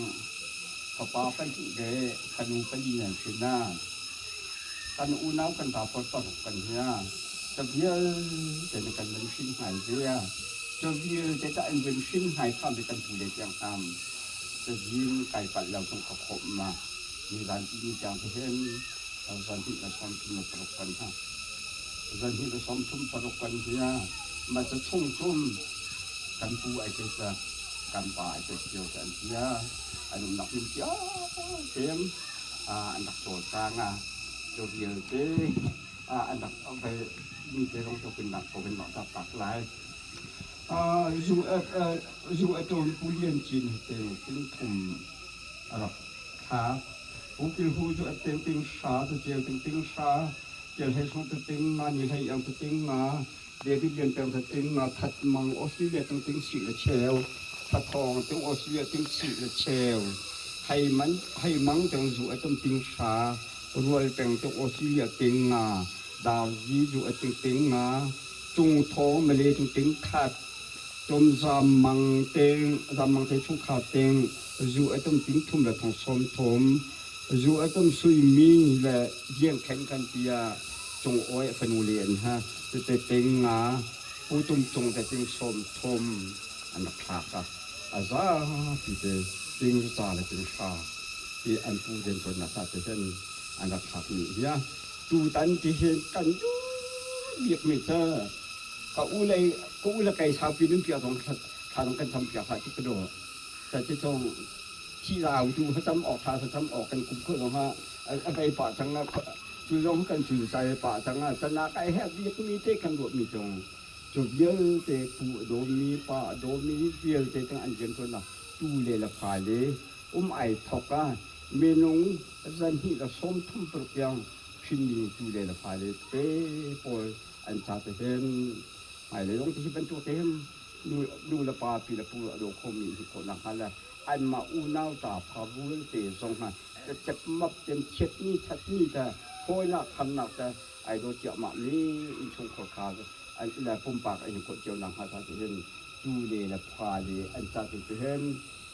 fapa pahnih le fanu pali nan hrin na. Kan unau kan pa pawl paruk kan hia. Ca vialte na kan van hrin hngai ve. Ca vialte ta an van hrin hngai kham i kan pu le tiang hram. Cazin kai palh lo chung ka khawmh ma. Nizan ti ni tiang te hin zan hnih le 36 kan ha. Zan hnih le 36 kan hia. Ma ca chung cum kan pu ai te ca kan pa ai te cio te an tia. An umnak min cia tem an rak cawlcang a. Cu vialte an rak vai mi te zong cu kun nak ko kan rak tak lai. Zu a ṭawn Pu Lian Cin he ting thum a rak thla. Pu Kil Hu cu a ting ting hra, cacel ting ting hra, Tial Hlei Sung te ting nga, Ni Hlei Iang te ting nga, David Lian Peng te ting nga, That Mang Australia ting ting si le cheu, Tha Thawng ting Australia ting si le cheu, Hei Man Hei Mang ting zu a tum ting hra, Rual Peng ting Australia ting nga, Dau Zi zu a ting ting nga, Cung Thawng Malay ting ting khat, Cun Zammang te Zammang te chungkhar ting zu a tum ting thum le thong sawm thum, zu a tum suimi le Giangkhen kan ti ah Cung Awi a fanu le an ha tete ting nga Pu Tum Cung te ting sawm thum an rak thlak a a zapi te ting ca le ting hra ti an pu den tuannak ta te hin an rak thlak mi hi a tutan ti hin kan duh bik mi cu Ka u le ka u le kei saupi nun piak zong thla zong kan cam piak hlah ti ka dawh. Ca ci cong thi lau tu hacam awk thla hacam awk kan kum kho zong ha a vei pah cang a cu zong kan cul sai pah cang a canak ai hek bik mi te kan ruah mi cong cu vialte pu a daw mi pa a daw mi vialte tang an rian tuan tu le la fa le um ai thok a minung zan hnih le 36 tiang hrin mi tu le la fa le te pawl an ca te hin hmailei zong hi bantuk te hin nu le pa pi le pu a daw khomi hi khawh nak hnga le anmah unau ta pha rul te zong ha cepmap tem chiatni thatni ta hawinak khamnak ta ai daw ciahmah mi innchungkhar kha le pumpak an khawh cio nak hnga ta te hin tu le le pha le an ca te hin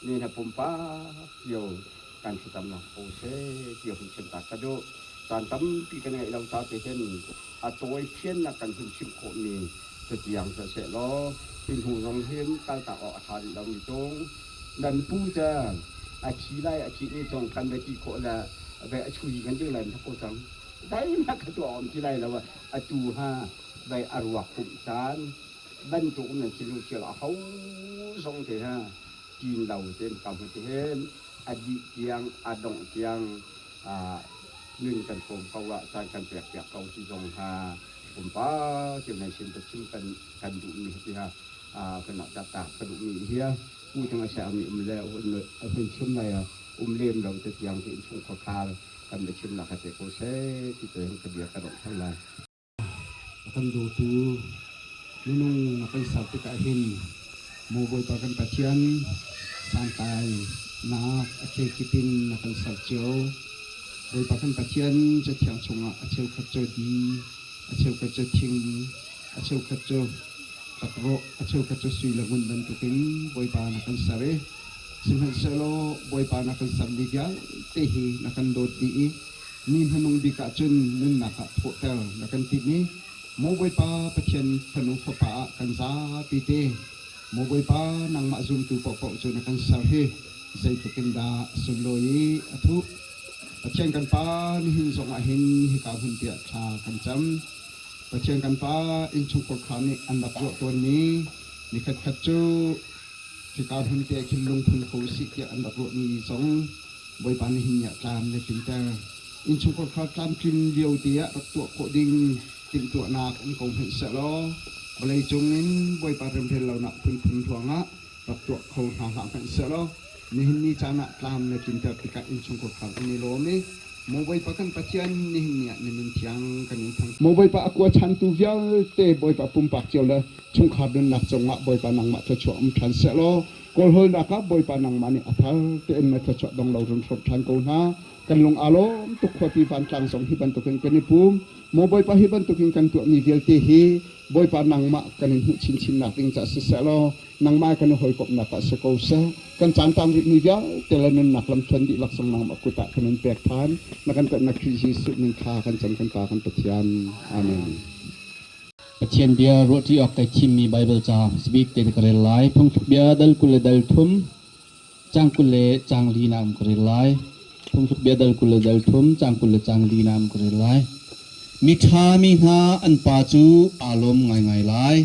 ne na pumpak cio kan thlacamnak ko seh ti hun chim ta ka duh. Caan tampi kan ngeih lo ca te hin a tawi fiannak kan hun chimh khawhmi cutiang cu seh law hi hnu zong hin kaltak awk a ṭha rih lomi tung nan pu cu a thi lai a thih ni cong kan va ti khawh le ve a chu kan ding lai ko cang dai ka tuah om ti lai lo atu ha vai a ruak humh caan bantuk nan thinlung thial a ho zong te ha tin lo ten ka hmu te hen a dih tiang a dongh tiang nun kan hrawm ko ah caan kan pek piak ko ti zong ha pumpak cio nan sin ta chim kan kan duh mi hi ha kan nak ta ta ka duh mi hi pu tang a sia mi um le a hun chim lai um lem lo te tiang te in chung khar kan le chim nak te ko se ti te ka bia ka dong thai lai. A kan dawtu minung na kan ser tikah hin maw Bawipa kan Pathian santlai nak a kekip in na kan ser cio. Bawipa kan Pathian Cathiang chungah a cheukhat cu di, a cheukhat cu thing, a cheukhat cu tlakrawh, a cheukhat cu sui le ngun bantukin Bawipa na kan ser i sihmanhsehlaw Bawipa na kan sermi vialte hi na kan dawt dih i Ni hmanung bik ah cun nunnak ah thawhter na kan timh i maw Bawipa Pathian fanu fapa ah kan zapi te maw Bawipa nangmah zumtu paohpaoh cu na kan ser hi zeitluk in dah a sunlawi i a thuh. Pathian kan Pa nihin zong ah hin hika hmun tiah thla kan cam. Pathian kan Pa innchungkhar kha nih an rak ruah tawnmi nikhat khat cu hika hmun te khin lungphun kho usih tiah an rak ruahmi zong Bawipa nih hin ah tlam na tlinter. Innchungkhar kha tlamtlin lio te ah rak tuah khawh ding timhtuahnak um ko hmanh sehlaw vawleicung in Bawipa remrel lonak phunphun ruangah rak tuah kho hna hlah hmanh sehlaw nihin ni caan ah tlam na tlinter tikah innchungkhar kha an i lawm i Maw Bawipa kan Pathian, nihin ni ah na min thiang kan in thang. Maw Bawipa a kua chantu vialte Bawipa pumpak cio le chungkhar nunnak cungah Bawipa nangmah thluachuah um ṭhan sehlaw kawlhawlnak ah Bawipa nangmah nih a thar tein na thluachuah dong lo run hrawmh ṭhan ko hna. Kan lung aa lawm tuk khuapi vantlang zong hi bantukin kan i pum. Maw Bawipa hi bantukin kan tuahmi vialte hi Bawipa nangmah kan in hmuh chinchinnak ding caah siseh law nangmah kan i hawikomhnak ah si ko seh. Kan caan tang rihmi vialte le nunnak lamthluan dihlak zong nangmah kut ah kan in pek ṭhan. Na kan tonnak Khrih Jesuh min kha kan cam kan Pa kan Pathian. Amen. Pathian bia ruahṭi awk kai thimmi Baibal ca sibik te ka rel lai. Phungthluk bia dal 20 le dal thum, caang 20 le caang li naam ka rel lai. Phungthluk bia dal 20 le dal thum, caang 20 le caang li naam ka rel lai. Miṭha mi hna an pa cu aa lawm ngaingai lai.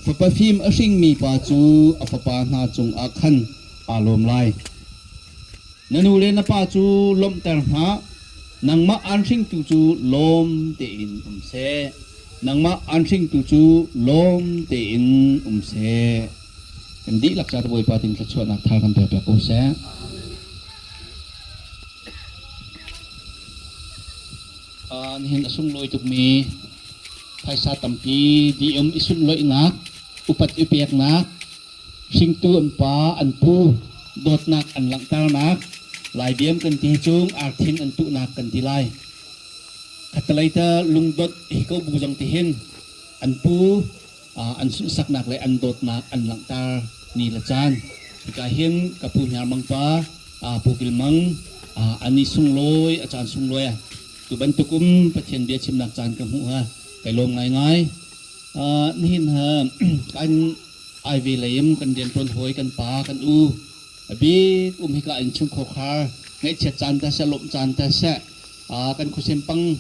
Fapa fim a hringmi pa cu a fapa hna cungah khan aa lawm lai. Na nu le na pa cu lawmhter hna, nangmah aan hringtu cu lawm tein um seh. Nangmah aan hringtu cu lawm tein um seh. Kan dihlak ca Bawipa tin thluachuahnak thar kan pek piak ko seh. Nihin a sunglawi tukmi phaisa tampi diam i sunlawihnak, upat i peknak, hringtu an pa an pu dawtnak an langhternak, Laibiam kan ti cung arthin an tuhnak kan ti lai. Khattelei ta lungdot hi ko bu zong ti hin an pu an sunhsaknak le an dawtnak an langhter ni le caan. Hika hin ka pu Hniar Mang pa, Pu Kil Mang, an i sunglawi, a caan sunglawi a. Tu bantuk um Pathian bia chimnak caan ka hmuh ha, kai lawm ngaingai. Nihin ha kan ai ve leim kan rianṭuan hawi kan pa kan u a bik um hika in chung khawkhar ngaihchiat caan ta seh lawmh caan ta seh kan khuasem pang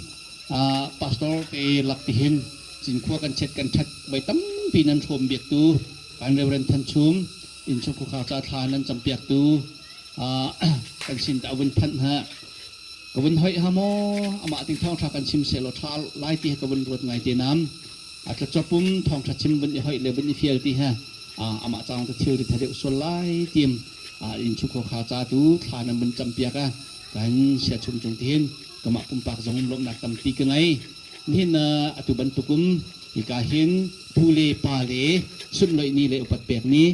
pastor te lak tihin Cinkhua kan chet kan ṭhat voi tampi nan hrawm biaktu kan Reverend Than Chum innchung khuakhar ca thla nan campiaktu kan sin ta vun phanh ha ka vun hoih ha maw amah ting thawngṭha kan chim selaw ṭha lai ti ka vun ruat ngai te nam a tlacawpum thawngṭha chim vun i hoih le vun i fial ti ha amah caang ta thil ri tha deuh sual lai tim innchung khuakhar ca tu thla nan vun campiak a kan sia chung cung tihin kamah pumpak zong lawmhnak tampi ka ngei. Nihin atu bantukum hika hin pu le pa le sunloih ni le upat pek ni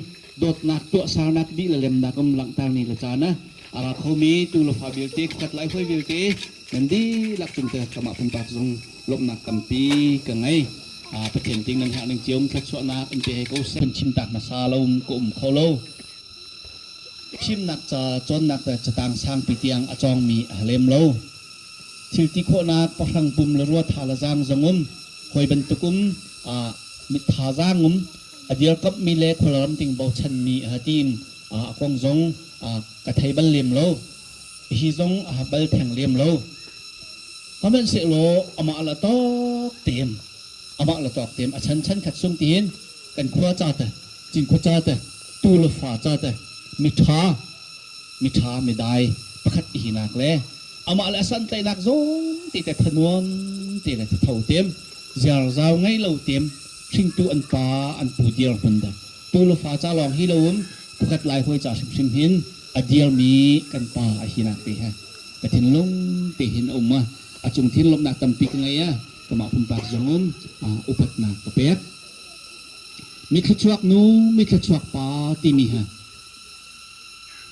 dawtnak tuahsarnak dih le lemnak um langhter ni le caan ah a ra khomi tu le fa vialte khuakhat lai hoi vialte nan dihlak cung te kamah pumpak zong lawmhnak tampi ka ngei. Pathian ting nan herh ning cio thluachuahnak in pe he ko seh. Chim tak hmasa lo ka um kho lo. Fimnak ca cawnnak le catang sangpi tiang a cawngmi a lem lo. Thil ti khawhnak pahrang pum le rua tha le zaang zong um, hawi bantuk um, mit thazaang um, a dirkamhmi le khualram ting bochanmi a tiin a kong zong ka thei bal lem lo. Hi zong a bal theng lem lo. Hmanhsehlaw amah la tawk teem, amah la tawk teem a chan chan khat sung tiin kan khua ca te cinkhua ca te tu le fa ca te miṭha miṭha midai pakhat i hinak le amah le a santlaihnak zong te te thanuam te le thatho tem ziarzau ngei lo tem hringtu an pa an pu dir hmun da tu le fa ca lawng hi lo um pakhat lai hoi ca hrimhrim hin a dirmi kan pa a hinak te he ka thinlung te hin a um a a cung thin lawmhnak tampi ka ngei a kamah pumpak zong um upatnak ka pek. Mi thluachuak nu, mi thluachuak pa timi ha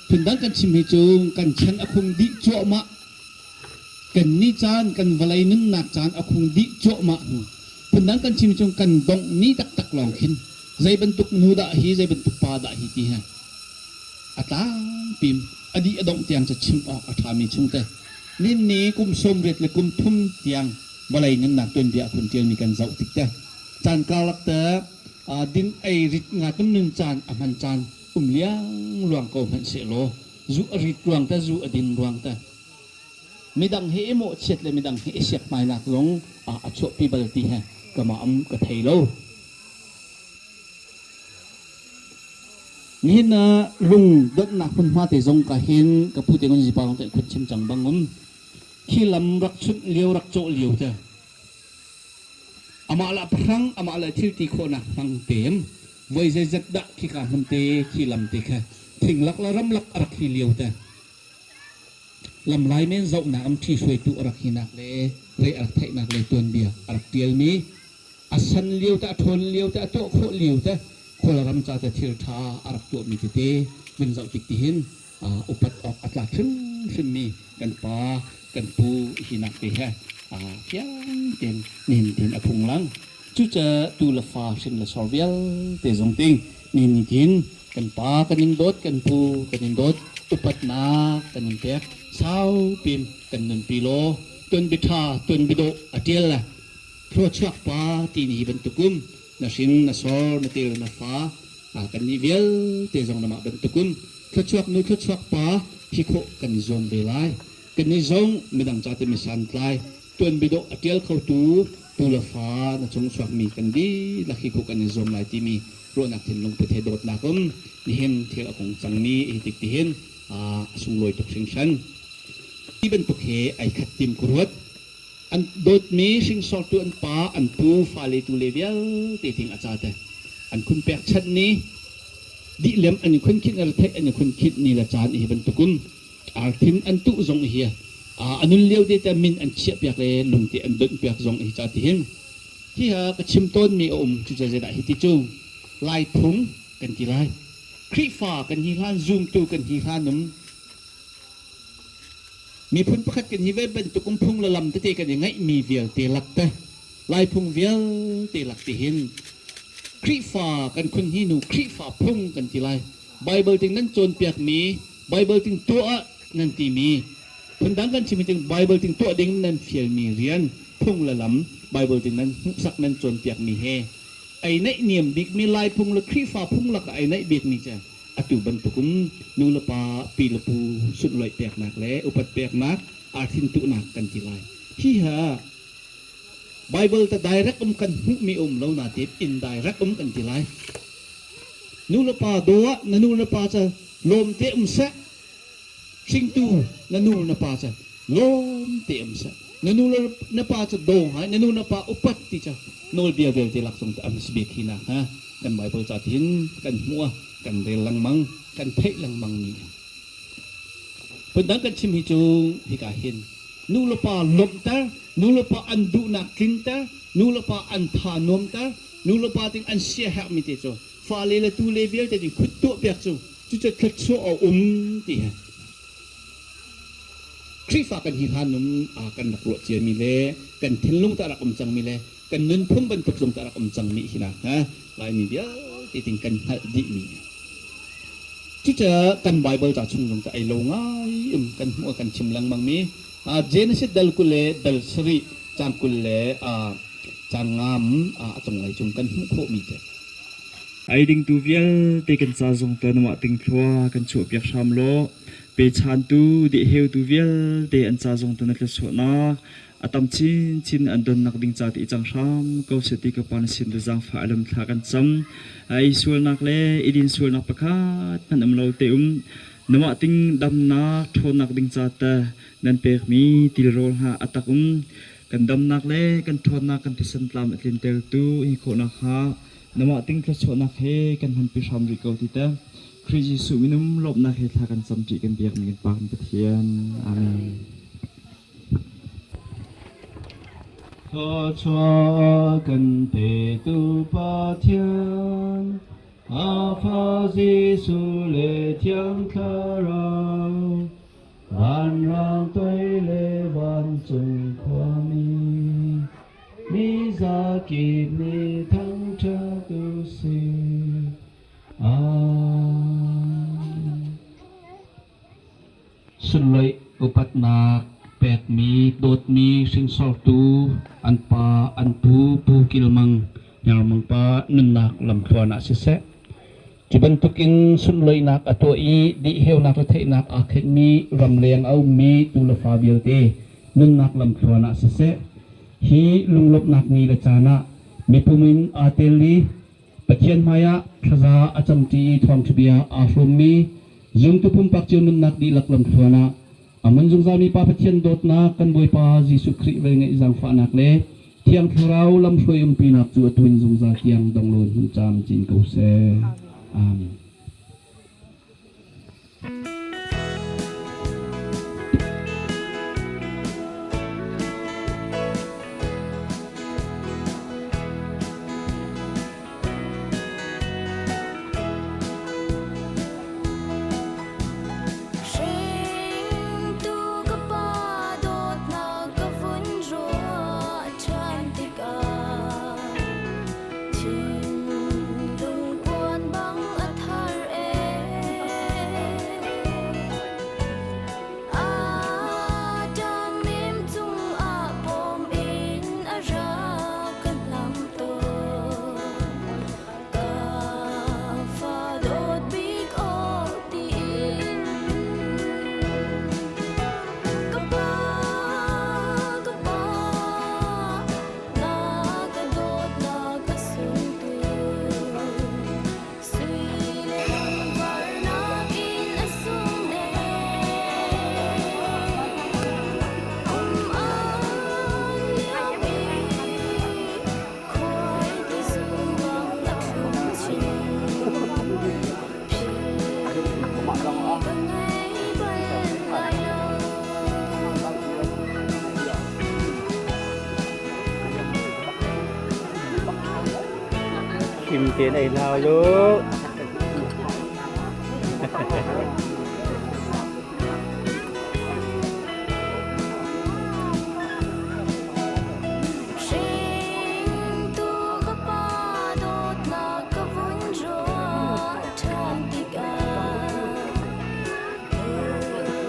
phundang kan chim hi cu kan chan a khung dih cuahmah. Kan ni caan, kan vawlei nunnak caan a khung dih cuahmah hnu. Phundang kan chim cu kan dongh ni taktak lawng khin zei bantuk nu dah hi, zei bantuk pa dah hi ti ha a tlangpim a dih a dongh tiang cu chim awk a ṭhami chungte. Nin ni kum 80 le kum thum tiang vawlei nunnak tuanbia a khun ṭialmi kan zoh tik te caan karlak te din ei rit nga tum nun caan a hman caan um liang luang ko hmanh sehlaw zu a rit ruang te zu a din ruang te midang hi i mawhchiat le midang hi i siak hmainak zong a chuahpi bal ti he kama am ka thei lo. Nihin lung donhnak hmunhma te zong ka hin ka pu te ngun zipa te khut chim cang bang um khi lam rak chunh lio rak cawh lio te amah la pahrang amah la thil ti khawhnak hmang tem voi zeizat dah khika hmun te khi lam te kha thing lak la ram lak a rak hi lio te. Lamlai men zohnak am ṭhi hruaitu a rak hinak le rei a rak theihnak le tuanbia a rak ṭialmi a san lio te a ṭhawn lio te a tuah khawh lio te Kawlram ca te thil ṭha a rak tuahmi tete vun zoh tik tihin upat awk a tlak hrimhrimmi kan pa kan pu hinak te he fiang tein nihin tin a phunglang. Cucaah tu le fa hrin le sor vialte zong ting nihin ni tin kan pa kan in dawt, kan pu kan in dawt, upatnak kan in pek, saupin kan nunpi law tuanbia ṭha tuanbia dawh a ṭial le thluachuak pa ti ni bantukum na hrin na sor na tel na fa kan nih vialte zong namah bantukum thluachuak nu thluachuak pa hi khawh kan i zuam ve lai. Kannih zong midang ca timi santlai tuanbia dawh a ṭial khotu tu le fa na chung chuakmi kan dihlak hi khuk kan i zuam lai timi ruahnak thinlung put he dawtnak um nihin thil a kong cangmi hi tik tihin a sunglawi tuk hringhran. Hi bantuk he ai khat tim ku ruat. An dawtmi hringsortu an pa, an pu, fale tu le vialte ting a ca te. An khun pek chanh ni dihlem an i khun khinh theih an i khun khinh ni le caan hi bantukum arthin an tuh zong hi a nun lio te te min an chiah piak le lungte an donh piak zong hi ca ti hin hi ha ka chim tawn mi a um cu zeidah hi ti cu lai phung kan ti lai Khrihfa kan hi hlan zumtu kan hi hlan um miphun pakhat kan hi ve bantuk um phung le lam tete kan i ngaih mi vialte lak te lai phung vialte lak ti hin Khrihfa kan khun hi nu Khrihfa phung kan ti lai Bible ting nan cawnpiakmi Bible ting tuah nan timi phundang kan chimmi ting Bible ting tuah ding nan fialmi rian phung le lam Bible ting nan hmuhsak nan cawnpiakmi he ai naih niam bikmi Lai phung le Khrihfa phung lakah ai naih bikmi cu atu bantukum nu le pa pi le pu sunhlawih peknak le upat peknak arthin tuhnak kan ti lai. Hi ha Bible ta direct um kan hmuhmi um lo na ti indirect um kan ti lai. Nu le pa daw ah na nu le pa ca lawm te um seh. Hringtu na nu na pa ca lawm te um seh. Na nu le na pa ca daw ngai, na nu na pa upat ti ca nawlbia vialte lak zong am si bik hi na ha kan Bible ca tin kan hmuh kan rel lengmang kan theih lengmang mi. Phundang kan chim hi cu hika hin nu le pa lawmhter, nu le pa an duhnak tlinter, nu le pa an tha nuamter, nu le pa ting an siaherhmi te cu fale le tule vialte ding khut tuah piak cu cucu thluachuah a um ti he Khrihfa kan hi hlan um kan rak ruah ciami le kan thinlung ta rak um cangmi le kan nunphung bantuk zong ta rak um cangmi hi na ha Laimi vialte ting kan hngalh dihmi. Cucaah kan Baibal ca chung zong cu ai lo ngai um kan hmuh kan chim lengmang mi Genesis dal 20 le dal 7 cang 20 le cang ngam a cunglei cung kan hmuh khawh mi cu. Ai dingtu vialte kan ca zong te namah ting thlua kan chuahpiak hram law pechantu dehheutu vialte an ca zong te na tluachuahnak a tam chinchin an donnak ding ca ti cang hram ko seh ti ka pa na sin zaangfah alam thla kan cam. Ai sualnak le i din sualnak pakhat hmanh um lo te um namah ting damnak ṭhawnnak ding ca te nan pekmi tilrawl hna a tak um kan damnak le kan ṭhawnnak kan thisen tlam a tlintertu hi khawhnak hnga namah ting thluachuahnak he kan hmanpi hram rih ko ti te Khrih Jesuh minum lawmhnak he thla kan cam ṭi kan biakmi kan Pa kan Pathian. Amen. Thluachuah kan petu Pathian, a fa Jesuh le Thiang Thlarau, vanrang toi le vancung khuami, mi zakip nih thangṭhat u sih. Amen. Sunlawih upatnak pekmi dawtmi hringsortu an pa an pu Pu Kil Mang Hniarmang pa nunnak lamthluan ah siseh cu bantukin sunlawihnak a tuah i dihheunak le theihnak aa khenhmi ramleng a ummi tu le fa vialte nunnak lamthluan ah siseh hi lunglawmhnak ni le caan ah mipum in aa tel i Pathian hmaiah thlaza a camṭi i thawngṭhabia aa hrawmmi zumtu pumpak cio nunnak dihlak lamthluan ah a hmun zungzalmi Pa Pathian dawtnak kan Bawipa Jesuh Khrih velngeih zaangfahnak le Thiang Thlarau lamhruai umpinak cu atu in zungzal tiang donglawn hmun camcin ko seh. Amen. Khim tein ei hna lu. Hringtu ka pa dawtnak ka vun ruah ṭhan tikah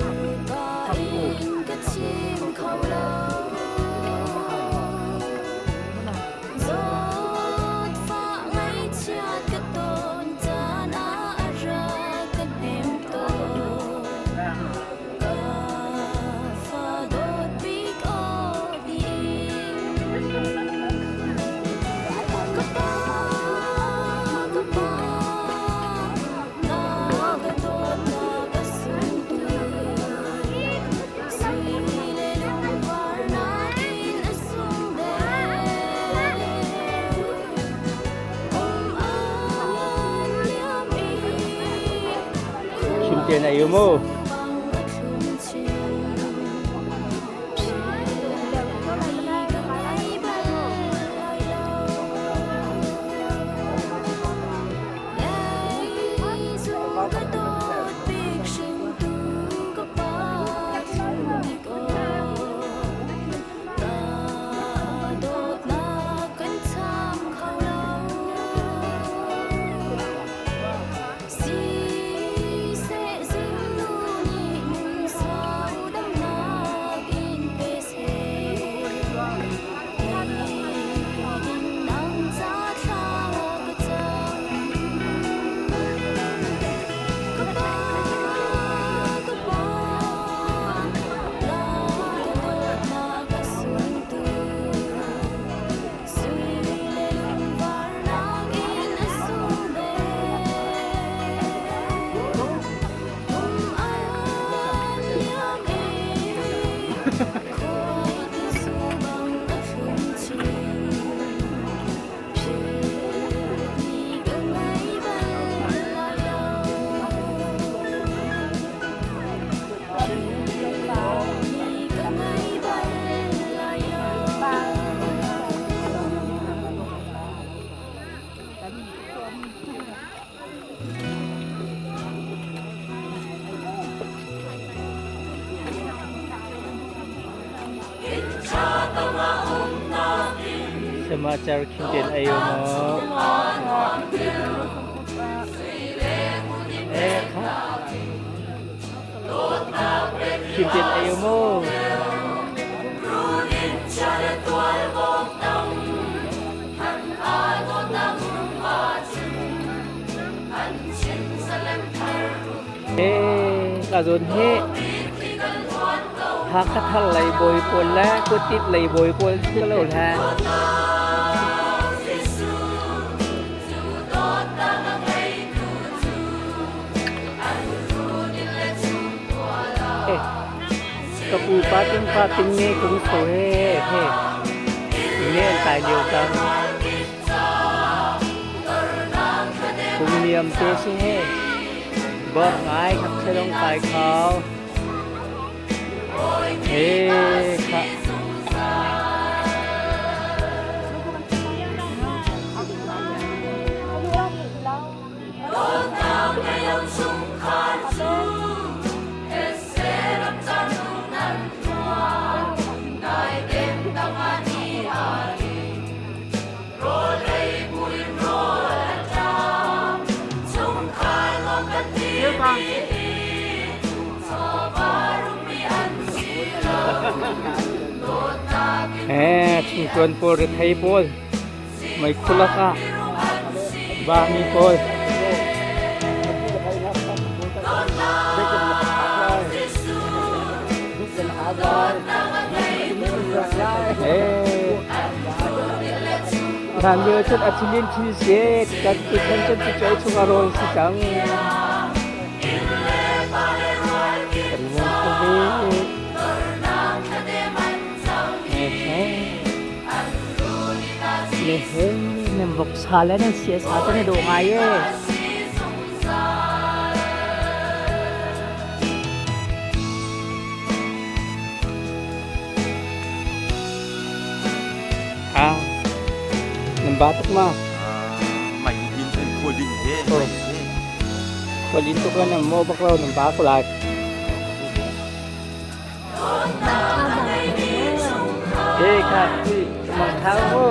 hurka in ka chim kho lo. Zawtfah ngaihchiat ka ton caan ah a rak ka hnem tawn. Ka fa dawt bik aw tiin. Ka pa, ka pa, na ka dawtnak a sung tuk. Sui le lungvar nakin a sung deuh. Um an liam i Khim tein ei u mu. Samachar khin ten ei u mu. Eh, kha. Khim ten ei u mu. Eh, ka zawn hi Hakha thar lei bawi pawl le Kutit lei bawi pawl si lo hlah. Ka pu pa ting pa ting nge kung so he he nge an kai lio cang. Kung niam te si he bor ngai khak chelong kai khau. He kha. Chungtuan pawl rethei pawl meikhu lakah vami pawl Hlan lio cun a thilin thil se kan tuchan cun cucuai chung a rawl si cang. Kan mung kho ve. Le he nan vok sa le nan sia sa te na dawh ngai e. Ah, nan ba tuk ma? Khualin tuk na mo bak lo nan ba ko lai. Ê kha mang thao mo.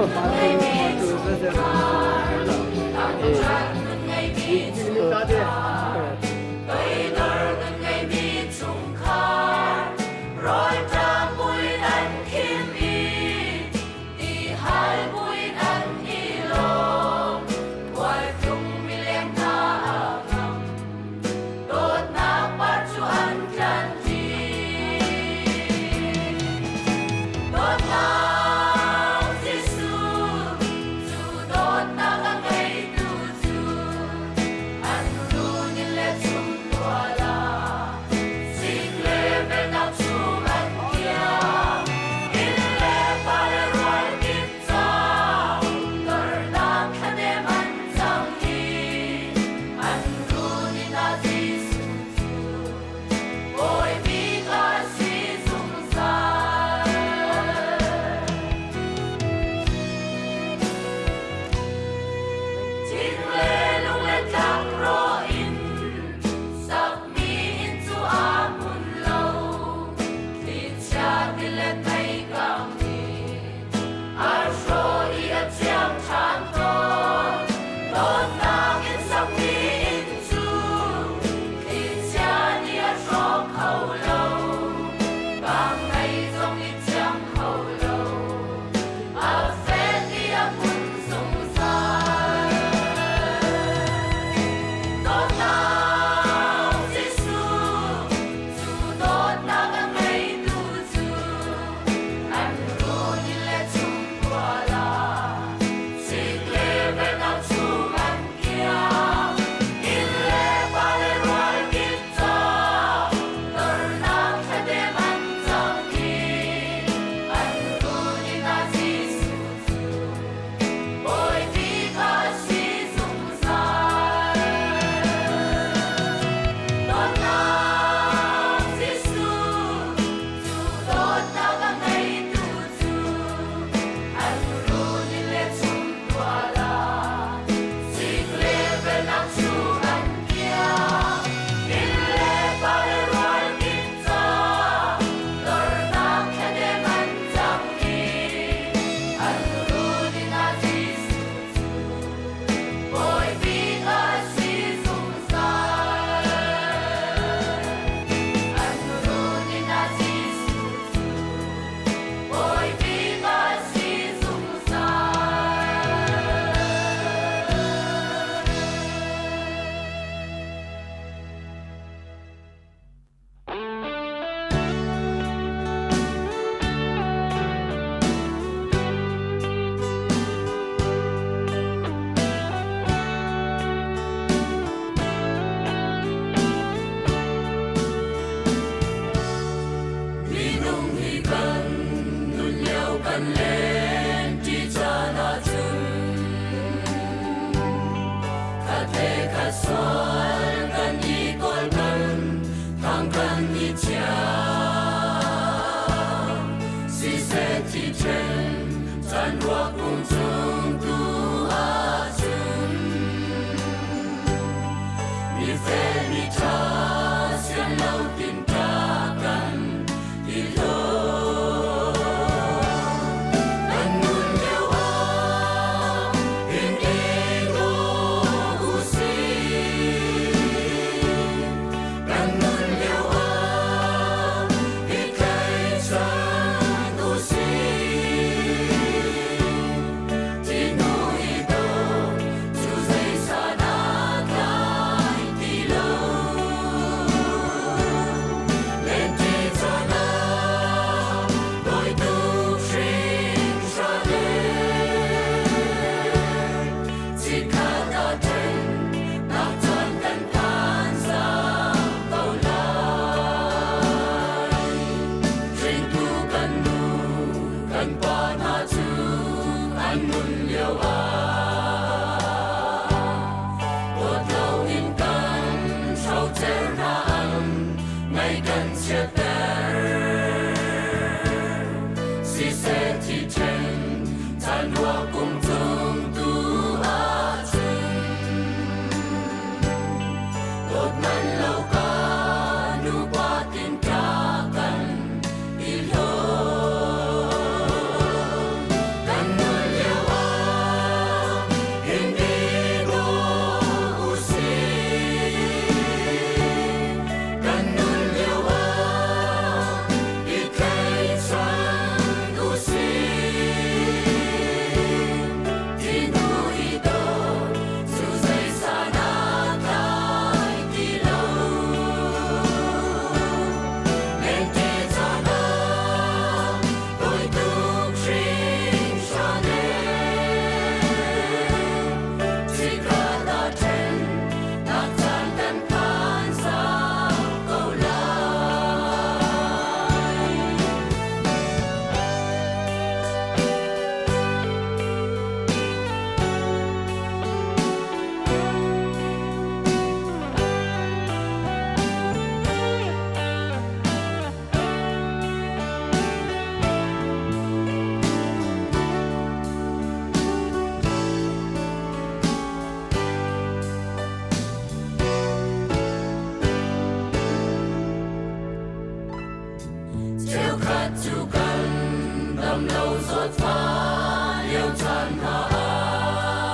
Zaangfah lio caan hna ah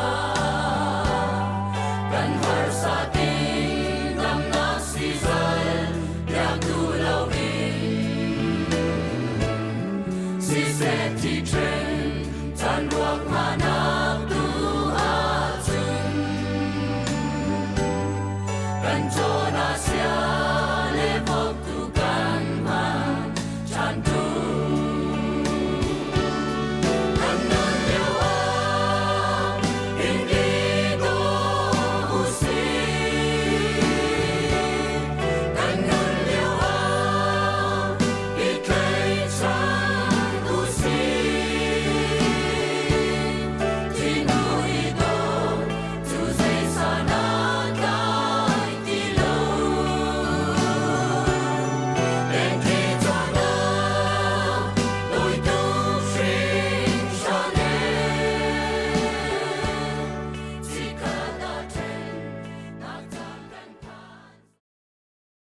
kan harsa ti.